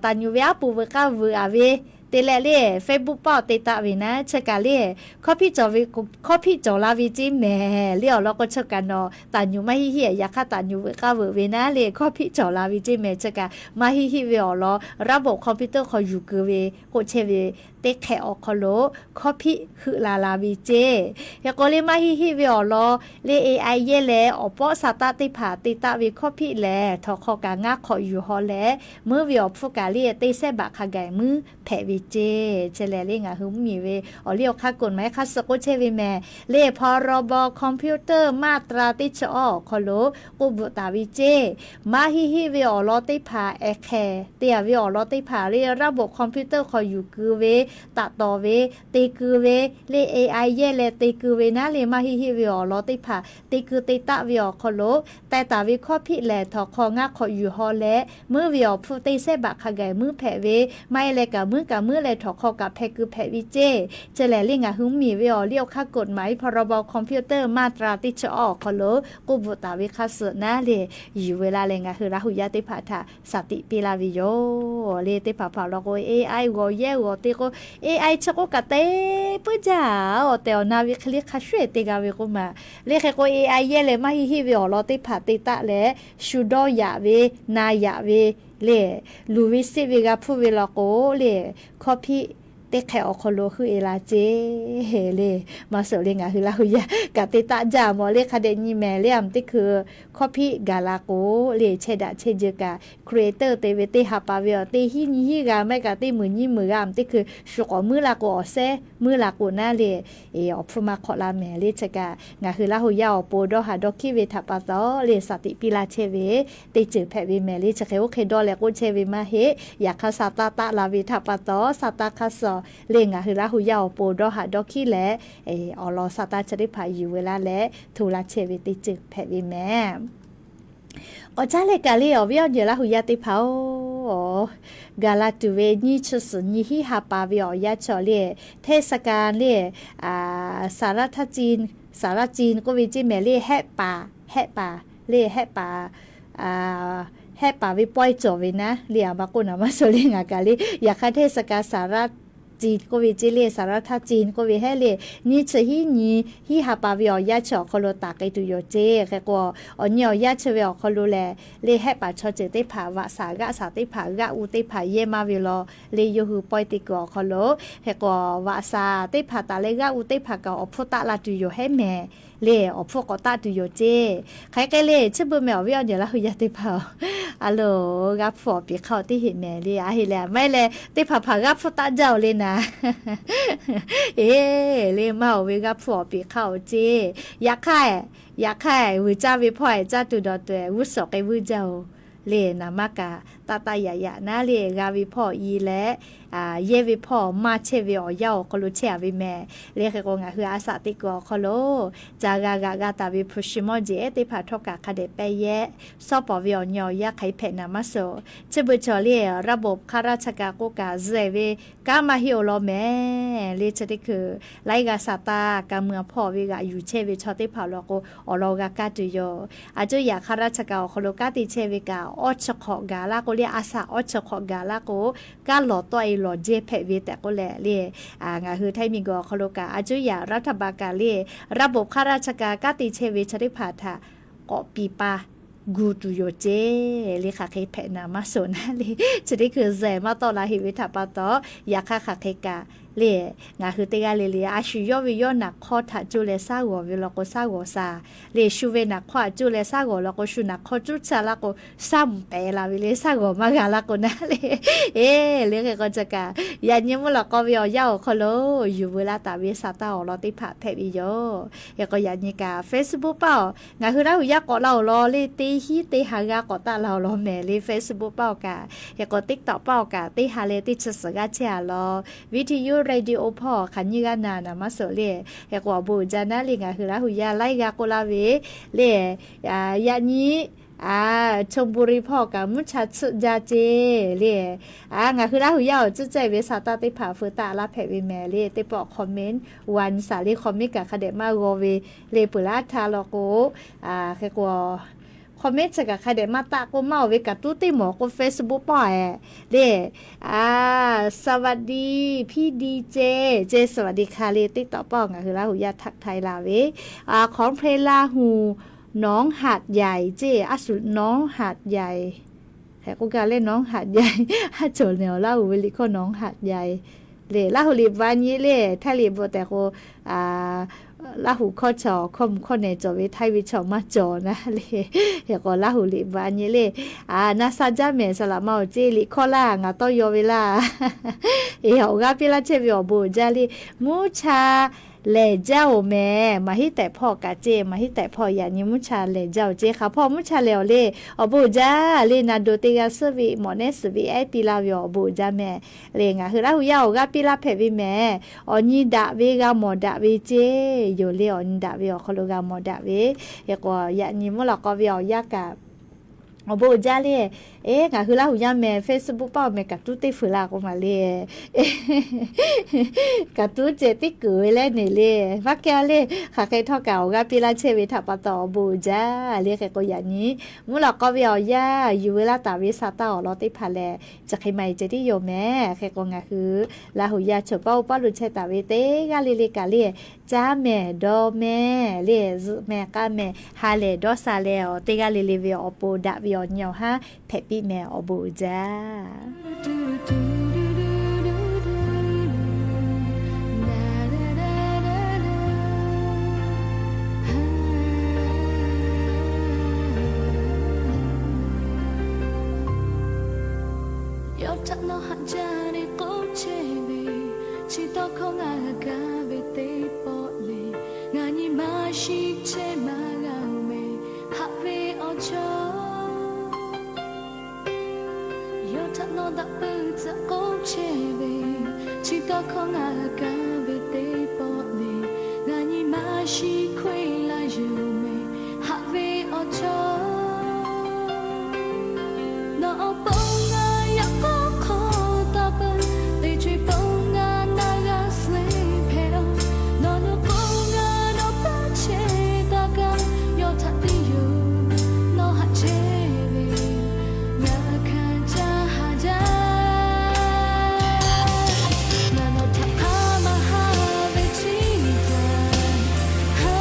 taˍ nyu ve aˉ poꞈ veuꞈ k'aˇ veuꞈ a ve te leh le Facebook paˉ awˬ te taˆ ve naˉ chi kaꞈ le hkawˇ hpiˆ cawˬ ve, hkawˇ hpiˆ cawˬ la ve ceˇ mehˍ. Le awˬ lawn k'o chi kaꞈ nawˬ taˍ nyu maˇ heˆ heˆ, yaꞈ hk'aˇ taˍ nyu veuꞈ k'aˇ veuꞈ ve naˉ le hkawˇ hpiˆ cawˬ la ve ceˇ mehˍ. Chi kaꞈ maˇ heˆ heˆ ve awˬ lawn ระบบคอมพิวเตอร์ hk'aw yuˬ keu ve k'oˆ chehˇ ve teˇ hk'ehꞈ awˬ hk'aw lo hkawˇ hpiˆ heuˆ la la ve ceˇ. Hk'e k'o le maˇ heˆ heˆ ve awˬ lawn le A I yehˇ leh awˬ pawˆ sa taˇ teˇ hpaˍ te taˆ ve hkawˇ hpiˆ lehˬ, htawnˍ hk'aw kaꞈ ngaˇ hk'awꞈ yuˬ haw leh, meuˉ ve awˬ hpfuhˇ kaꞈ le teˇ sehˉ baꞈ hk'a gaˬ meuˉ hpehꞈ ve ceˇ. Chi lehˬ le ngaˬ hui mvuhˇmiˬ ve awˬ liˇ awˬ hk'aˇ กฎหมาย hk'a suh k'oˆ chehˇ ve mehˍ le พรบคอมพิวเตอร์ มาตรา teˇ chi awˇ awˬ hk'aw lo k'oˆ bvuhꞈ taˍ ve ceˇ. Maˇ heˆ heˆ ve awˬ lawn teˇ hpaˍ ehˍ hk'ehˍ te a ve awˬ lawn teˇ hpaˍ le ระบบคอมพิวเตอร์ hk'aw yuˬ keu ve, taꞈ tawˍ ve, te keu ve, le A I yehˇ leh te keu ve naˉ le maˇ heˆ heˆ ve awˬ lawn teˇ hpaˍ te keu te taˆ ve awˬ hk'aw lo teh taˍ ve hkawˇ hpiˆ lehˬ, htawnˍ hk'aw ngaˇ hk'awꞈ yuˬ haw leh, meuˉ ve awˬ hpfuhˇ teˇ sehˉ baꞈ hk'a gaˬ meuˉ hpehꞈ ve, maˇ heˆ leh kaꞈ meuˉ kaꞈ meuˉ leh htawnˍ hk'aw kaꞈ hpehꞈ keu hpehꞈ ve ceˇ. Chi lehˬ le ngaˬ hui mvuhˇmiˬ ve awˬ liˇ awˬ hk'aˇ กฎหมาย พรบคอมพิวเตอร์ มาตรา teˇ chi awˇ awˬ hk'aw lo k'oˆ bvuhꞈ taˍ ve hk'a suh naˉ le yuˬ ve la leh ngaˬ hui Laˇ hu yaˇ teˇ hpaˍ htaꞈ shaˍ tiꞈ piˇ laˇ ve yoˬ. Le teˇ hpaˍ hpaˍ awˬ lawn k'o A I g'awˬ yehˇ g'awˬ te k'o, A I chi k'oˆ kaꞈ te puiˉ jaˇ, awˬ tehˬ awˬ na ve hk'e le hk'a shuˍ te g'a ve k'oˆ maˬ. Le hk'e k'o A I yehˇ leh maˇ heˆ heˆ ve awˬ lawn teˇ hpaˍ te taˆ leh, shu dawˇ yaꞈ ve, na yaꞈ ve le, luˬ ve seˆ ve g'a hpuˇ ve law k'o le, hkawˇ hpiˆ teˇ hk'ehꞈ awˬ hk'aw lo heuˆ e la ceˇ le. Maˇ suhˍ le ngaˬ hui Laˇ hu yaˇ kaꞈ te taˆ jaˇ mawˬ le hk'a dehꞈ nyi mehˍ le. Aˬ teˇ hkui hkawˇ hpiˆ gaˬ la k'o le chehˇ daꞈ chehˇ jeu kaꞈ creator te ve teˇ ha pa ve awˬ teˇ hiˉ nyi hiˉ g'a maˇ heˆ kaꞈ teˇ meunˍ nyiˇ meunˍ g'a aˬ teˇ hkui shu k'awꞈ meuˉ la k'o awˬ sehˉ meuˉ la k'o naˉ le awˬ hpfuhˇ maˇ hk'awꞈ la mehˍ le. Chi kaꞈ ngaˬ hui Laˇ hu yaˇ awˬ pon dawˇ haˍ dawˇ hkiˉ ve htaꞈ pa taw le shaˍ tiꞈ piˇ laˇ chehˇ ve teˇ ceuˬ hpehꞈ ve mehˍ le. Chi hk'e oˇ hk'e dawˇ leh k'oˆ chehˇ ve maˇ heˆ. Yaꞈ hk'aˇ sa taˇ taˆ la ve htaꞈ pa taw sa taˇ hk'aˇ suh le ngaˬ hui Laˇ hu yaˇ awˬ pon dawˇ haˍ dawˇ hkiˉ leh awˬ lawn sa taˇ chi teˇ hpaˍ yuˬ ve laˇ leh hto laˇ chehˇ ve teˇ ceuˬ hpehꞈ ve mehˍ. K'awꞈ caˉ leh kaꞈ le awˬ viˉ awˬ nyi Laˇ hu yaˇ teˇ hpaˍ-oˬ, gaˬ la tuˬ ve nyiˇ chi suhˍ nyi hiˉ ha pa ve awˬ yanˇ chi awˬ le เทศกาล le สารพัดจีน สารพัดจีน k'oˆ ve ceˇ mehˍ le hehˆ paˍ, hehˆ paˍ le hehˆ paˍ hehˆ paˍ ve pawehˇ cawˬ ve naˉ le aˬ ma k'oˆ naˬ maˇ suhˍ le ngaˬ kaꞈ le yaꞈ hk'aˇ เทศกาล สารพัดจีน k'oˆ ve ceˇ le สารพัดจีน k'oˆ ve hehˉ le nyiˇ chi hiˉ nyi hiˉ ha pa ve awˬ yanˇ chi awˬ hk'aw lo taˍ k'ai tuˬ yoˬ ceˇ. Hk'e k'o awˬ nyi awˬ yanˇ chi ve awˬ hk'aw lo lehˬ le hehˆ paˍ chaw ceuˬ teˇ hpaˍ vaꞈ shaˍ g'aˆ shaˍ teˇ hpaˍ g'aˆ u teˇ hpaˍ yehˇ maˇ ve law le yawˇ hui pawehˇ te kuiˬ awˬ hk'aw lo hk'e k'o vaꞈ shaˍ teˇ hpaˍ taˍ leh g'aˆ u teˇ hpaˍ kaꞈ awˬ hpfuhˇ taˆ la tuˬ yoˬ hehˉ mehˍ. le awˬ hpfuhˇ k'awꞈ taˆ tuˬ yoˬ ceˇ. Hk'aˬ hk'e le chi beuꞈ mehˍ awˬ viˉ awˬ nyi Laˇ huˍ yaˇ teˇ hpaˍ-oˬ, a loˬ g'a hpfuhˇ awˬ piˍ hk'aˇ-oˬ teˇ heˆ mehˍ le. A heˆ leh maˇ heˆ leh teˇ hpaˍ hpaˍ g'a hpfuhˇ taˆ jaˇ-oˬ le naˍ. Eˬ le maˇ-oˬ ve g'a hpfuhˇ awˬ piˍ hk'aˇ-oˬ ceˇ. Yaꞈ hk'aˇ, yaꞈ hk'aˇ vuiˬ caˇ ve hpawˇ-e caˇ tuˬ dawˬ tuˬ-e g'uˇ suhˍ k'ai vuiˇ jaˇ-oˬ le. Naˍ maˇ kaꞈ taˆ taˆ yaꞈ yaꞈ naˉ le g'a ve hpawˇ-e leh, yehˇ ve hpawˇ maˇ chehˇ ve awˬ yanˇ awˬ hk'aw lo chehˇ-a ve mehˍ le. Hk'e k'o ngaˬ hui a shaꞈ teˇ kuiˬ awˬ hk'aw lo ca g'a g'aꞈ g'a taˍ ve hpu shi mawˇ jeˬ ehˉ teˇ hpaˍ htawˇ kaꞈ hk'a dehꞈ pehˇ yehˇ. Shawˉ pawˍ ve awˬ nyi awˬ yanˇ hk'aˬ hk'e hpehꞈ naˍ maˇ suhˍ. Chi beuꞈ chaw le ระบบข้าราชการ k'oˆ kaꞈ zuhꞈ ve kanˉ maˇ heˆ-oˬ law mehˍ le. Chi teˇ hkui laiˉ g'a shaˍ taˇ kaꞈ mui awˬ hpawˇ ve g'aꞈ yuˬ chehˇ ve chaw teˇ hpaˍ awˬ lawn k'o awˬ lawn g'a kaˇ tuˬ yoˬ. A cuˇ yaꞈ ข้าราชการ awˬ hk'aw lo kanˉ te chehˇ ve kaꞈ awˇ chi hk'awꞈ gaˬ laˇ k'o le, a shaꞈ awˇ chi hk'awꞈ gaˬ laˇ k'o, kanˉ lawˬ tawˆ-e lawˬ jehˇ hpehꞈ ve tehꞈ k'oˆ leh le. Ngaˬ hui Htaiˇ miˬguiˬ awˬ hk'aw lo kaꞈ a cuˇ yaꞈ รัฐบาล kaꞈ le ระบบข้าราชการ kanˉ te chehˇ ve chaw teˇ hpaˍ htaꞈ k'awꞈ piˍ pa gu tuˬ yoˬ ceˇ le. Hk'aˬ hk'e hpehꞈ naˍ maˇ suhˍ naˉ le. Chi teˇ hkui zuhꞈ maˇ tawˆ la heˆ ve htaꞈ pa taw, yaꞈ hk'aˇ hk'aˬ hk'e kaꞈ le ngaˬ hui teˇ g'aˇ le le a shu yawˇ ve yawˇ naˍ hk'awˇ htaꞈ coˇ leh shaˉ g'awˬ ve law k'o shaˉ g'awˬ sha le, shu ve naˍ hk'awˇ htaꞈ coˇ leh shaˉ g'awˬ law k'o shu naˍ hk'awˇ cuˉ caˇ laˇ k'o shaˉ mvuhˇ pehˍ la ve le, shaˉ g'awˬ maˇ g'a laˇ k'o naˉ le. Eˬ le hk'e k'o chi kaꞈ yaꞈ nyi mvuhˇ lawꞈ k'aw ve awˬ yanˇ awˬ hk'aw lo yuˬ veu laˇ taˍ ve shaˍ taˇ awˬ lawn teˇ hpaˍ hpehꞈ ve yoˬ. Hk'e k'o yaꞈ nyi kaꞈ Facebook paˆ-oˬ, ngaˬ hui Laˇ huˍ yaˇ k'awꞈ la-oˬ lawn le teˇ hinˉ teˇ ha g'a k'awꞈ taˆ la-oˬ lawn mehˍ le. Facebook paˆ-oˬ kaꞈ hk'e k'o TikTok paˆ-oˬ kaꞈ teˇ ha leh teˇ chi suhˍ g'aˇ chehˇ-a lawn, Viˉ hteˇ yuˇ radio hpawˇ hk'aˬ nyiˇ g'aˇ na naˍ maˇ suhˍ le. Hk'e k'o awˬ bon uiˍ jaˇ naˉ le ngaˬ hui Laˇ huˍ yaˇ laiˉ g'aˇ k'oˆ laˇ ve le. Yaꞈ nyi ชลบุรี hpawˇ kaꞈ mvuhˇ cha tsuhˆ jaˇ ceˇ le. Ngaˬ hui Laˇ huˍ yaˇ awˬ cuˇ caˇ ve shaˍ taˇ teˇ hpaˍ feu taˆ laˇ hpehꞈ ve mehˍ le. Teˇ pawˆ comment วัน shaˍ le comment kaꞈ hk'a dehꞈ maˇ g'aw ve le. Peuˬ laˇ htaˇ law k'o, hk'e k'o comment chi kaꞈ hk'a dehꞈ maˇ taˆ k'o maˇ-oˬ ve kaꞈ tuˉ teˇ mawˬ k'o Facebook paˆ-e le สวัสดี พี่ดีเจ ceˇ สวัสดีค่ะ le TikTok paˆ-oˬ ngaˬ hui Laˇ huˍ yaˇ ทักทาย la ve. ของเพลง ลาหู หนองหาดใหญ่ ceˇ a shu หนองหาดใหญ่ hk'e k'oˆ gaˇ le หนองหาดใหญ่ a cawˬ nehˬ awˬ Laˇ huˍ ve liꞈ hkawˇ หนองหาดใหญ่ le. Laˇ huˍ liꞈ bvuhꞈ a nyi le Htaiˇ liꞈ bvuhꞈ tehꞈ k'o Laˇ huˍ hkawˇ chaw hkawˇ mvuh hkawˇ nehˬ cawˬ ve Htaiˇ ve chaw maˇ cawˬ naˉ le. Hk'e k'o Laˇ huˍ liꞈ bvuhꞈ a nyi le. Na sha jaˇ mehˍ saˍ laꞈ ma-oˬ ceˇ liꞈ hkawˇ laˇ ngaˬ tawˇ yaw ve laˇ. Eˬ awˬ g'aˇ piˇ laˇ chehˇ ve awˬ bon uiˍ jaˇ le. Mvuhˇ cha lehˬ jaˇ-oˬ mehˍ. Maˍ hiˉ tehꞈ hpawˇ kaꞈ ceˇ, maˍ hiˉ tehꞈ hpawˇ yaꞈ nyi mvuhˇ cha lehˬ jaˇ-oˬ ceˇ. Hk'aˬ hpawˇ mvuhˇ cha lehˬ-oˬ le. Awˬ bon uiˍ jaˇ le. Na do teˇ g'aˇ suhˉ ve mawꞈ nehˉ suhˍ ve ehˉ piˇ laˇ ve awˬ bon uiˍ jaˇ mehˍ. Le ngaˬ hui Laˇ huˍ yaˇ awˬ g'aˇ piˇ laˇ hpehꞈ ve mehˍ. Awˬ nyi daꞈ ve g'a mawˬ daꞈ ve ceˇ yoˬ le. Awˬ nyi daꞈ ve awˬ hk'aw lo g'a mawˬ daꞈ ve. Hk'e k'o yaꞈ nyi mvuhˇ lawꞈ k'aw ve awˬ yanˇ kaꞈ awˬ bon uiˍ jaˇ le. Eˬ ngaˬ hui Laˇ huˍ yaˇ mehˍ Facebook paˆ-oˬ mehˍ kaꞈ tuˉ teˇ fuiˍ la k'o maˬ le. Kaꞈ tuˉ ceh teˇ kuiˬ ve leh neˬ le. Maˇ kehˇ le. Hk'aˬ hk'e htawˇ kaꞈ awˬ g'aˇ piˇ laˇ chehˇ ve htaꞈ pa taw awˬ bon uiˍ jaˇ le. Hk'e k'o yaꞈ nyi mvuhˇ lawꞈ k'aw ve awˬ yanˇ yuˬ veu laˇ taˍ ve shaˍ taˇ awˬ lawn teˇ hpaˍ lehˬ chi hk'e maˇ heˆ ceh tiˉ yoˬ mehˍ. Hk'e k'o ngaˬ hui Laˇ huˍ yaˇ choˬ paˇ oˇ paˇ lo chehˇ taˍ ve teˇ g'aˇ le le kaꞈ le, caˉ mehˍ dawˇ mehˍ le, zuhꞈ mehˍ k'aˇ mehˍ, ha lehˬ dawˇ sha leh awˬ teˇ g'aˇ le le ve awˬ pon daꞈ ve awˬ nyi awˬ haˉ hpehꞈ piˇ mehˍ. Awˬ bon uiˍ jaˇ. Yawˇ htaꞈ nawˬ haꞈ jaˇ ve k'oˆ chehˇ ve, chi tawˇ hkawˇ ngaˬ g'a gaˇ ve teˇ pawˆ le. Ngaˬ nyi ma shiˍ chehˇ maˇ g'a-oˬ mehˍ, haꞈ ve awˬ chawˇ. Yawˇ htaꞈ nawˬ daꞈ peuˬ tcuh k'oˆ chehˇ ve, chi tawˇ hkawˇ ngaˬ g'a gaˇ ve teˇ pawˆ le. Ngaˬ nyi ma shiˍ hkawehˇ laˇ yuˬ mehˍ, haꞈ ve awˬ chawˇ. Nawˬ awˬ pon ngaˬ yaꞈ k'aw hk'aw taˇ peuˬ, teˇ co-e pon ngaˬ naˬ g'a suh hpehꞈ-oˬ. Nawˬ nawˬ k'o ngaˬ nawˬ paˇ chehˇ taˇ kaˇ, yawˇ htaꞈ teˇ yoˬ nawˬ haꞈ chehˇ ve, ngaˬ hkanˍ caˇ haˍ jaˇ. Ngaˬ nawˬ htaꞈ hk'aˇ maˇ haˍ ve chi htaꞈ, ha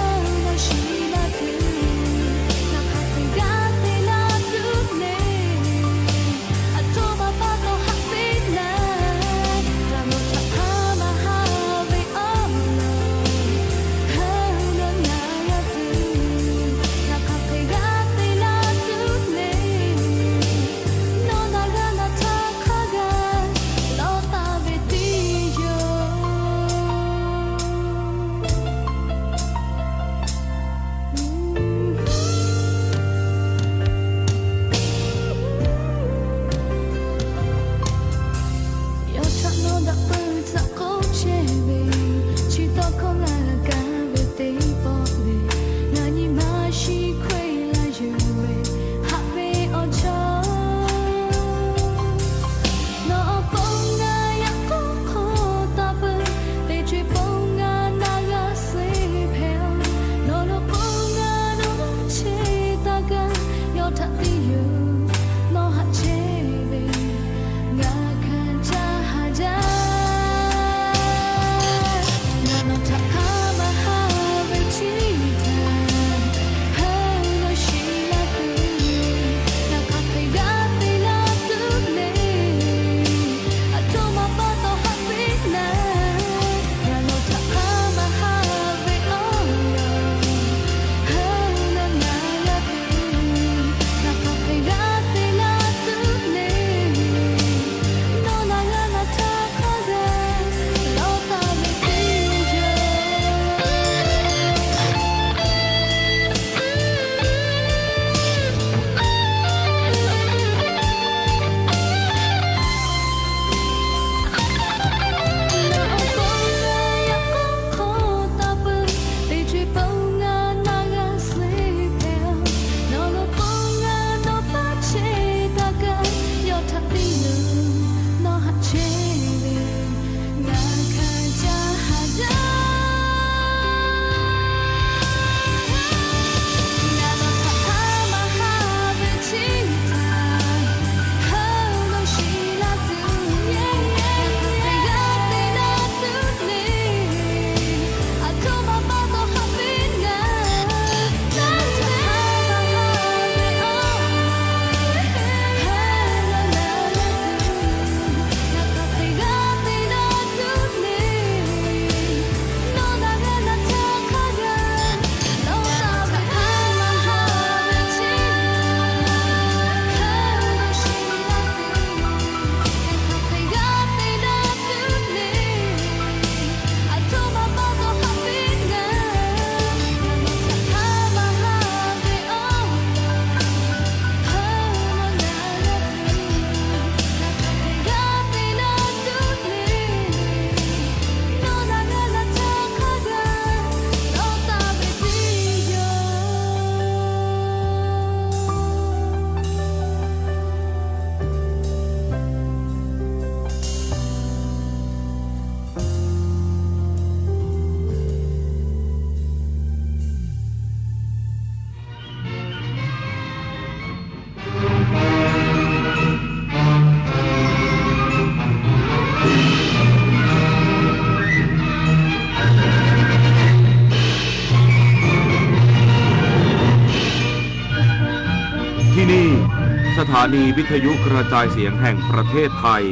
สถานีวิทยุกระจายเสียงแห่งประเทศไทย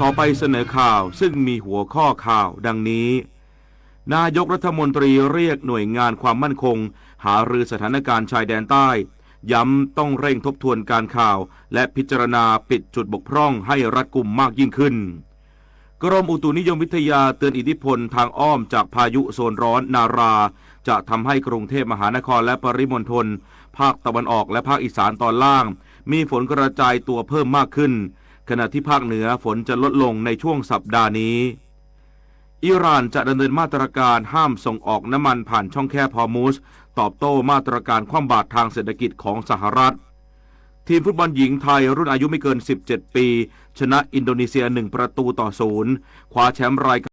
ต่อไปเสนอข่าวซึ่งมีหัวข้อข่าวดังนี้ นายกรัฐมนตรีเรียกหน่วยงานความมั่นคงหารือสถานการณ์ชายแดนใต้ ย้ำต้องเร่งทบทวนการข่าว และพิจารณาปิดจุดบกพร่องให้รัดกุมมากยิ่งขึ้น กรมอุตุนิยมวิทยาเตือนอิทธิพลทางอ้อมจากพายุโซนร้อนนารา จะทำให้กรุงเทพมหานครและปริมณฑล ภาคตะวันออกและภาคอีสานตอนล่าง มีฝนกระจายตัวเพิ่มมากขึ้น ขณะที่ภาคเหนือฝนจะลดลงในช่วงสัปดาห์นี้ อิหร่านจะดำเนินมาตรการห้ามส่งออกน้ำมันผ่านช่องแคบฮอร์มุซ ตอบโต้มาตรการคว่ำบาตรทางเศรษฐกิจของสหรัฐ ทีมฟุตบอลหญิงไทยรุ่นอายุไม่เกิน สิบเจ็ด ปี ชนะอินโดนีเซีย หนึ่ง ประตูต่อ ศูนย์ คว้าแชมป์รายการ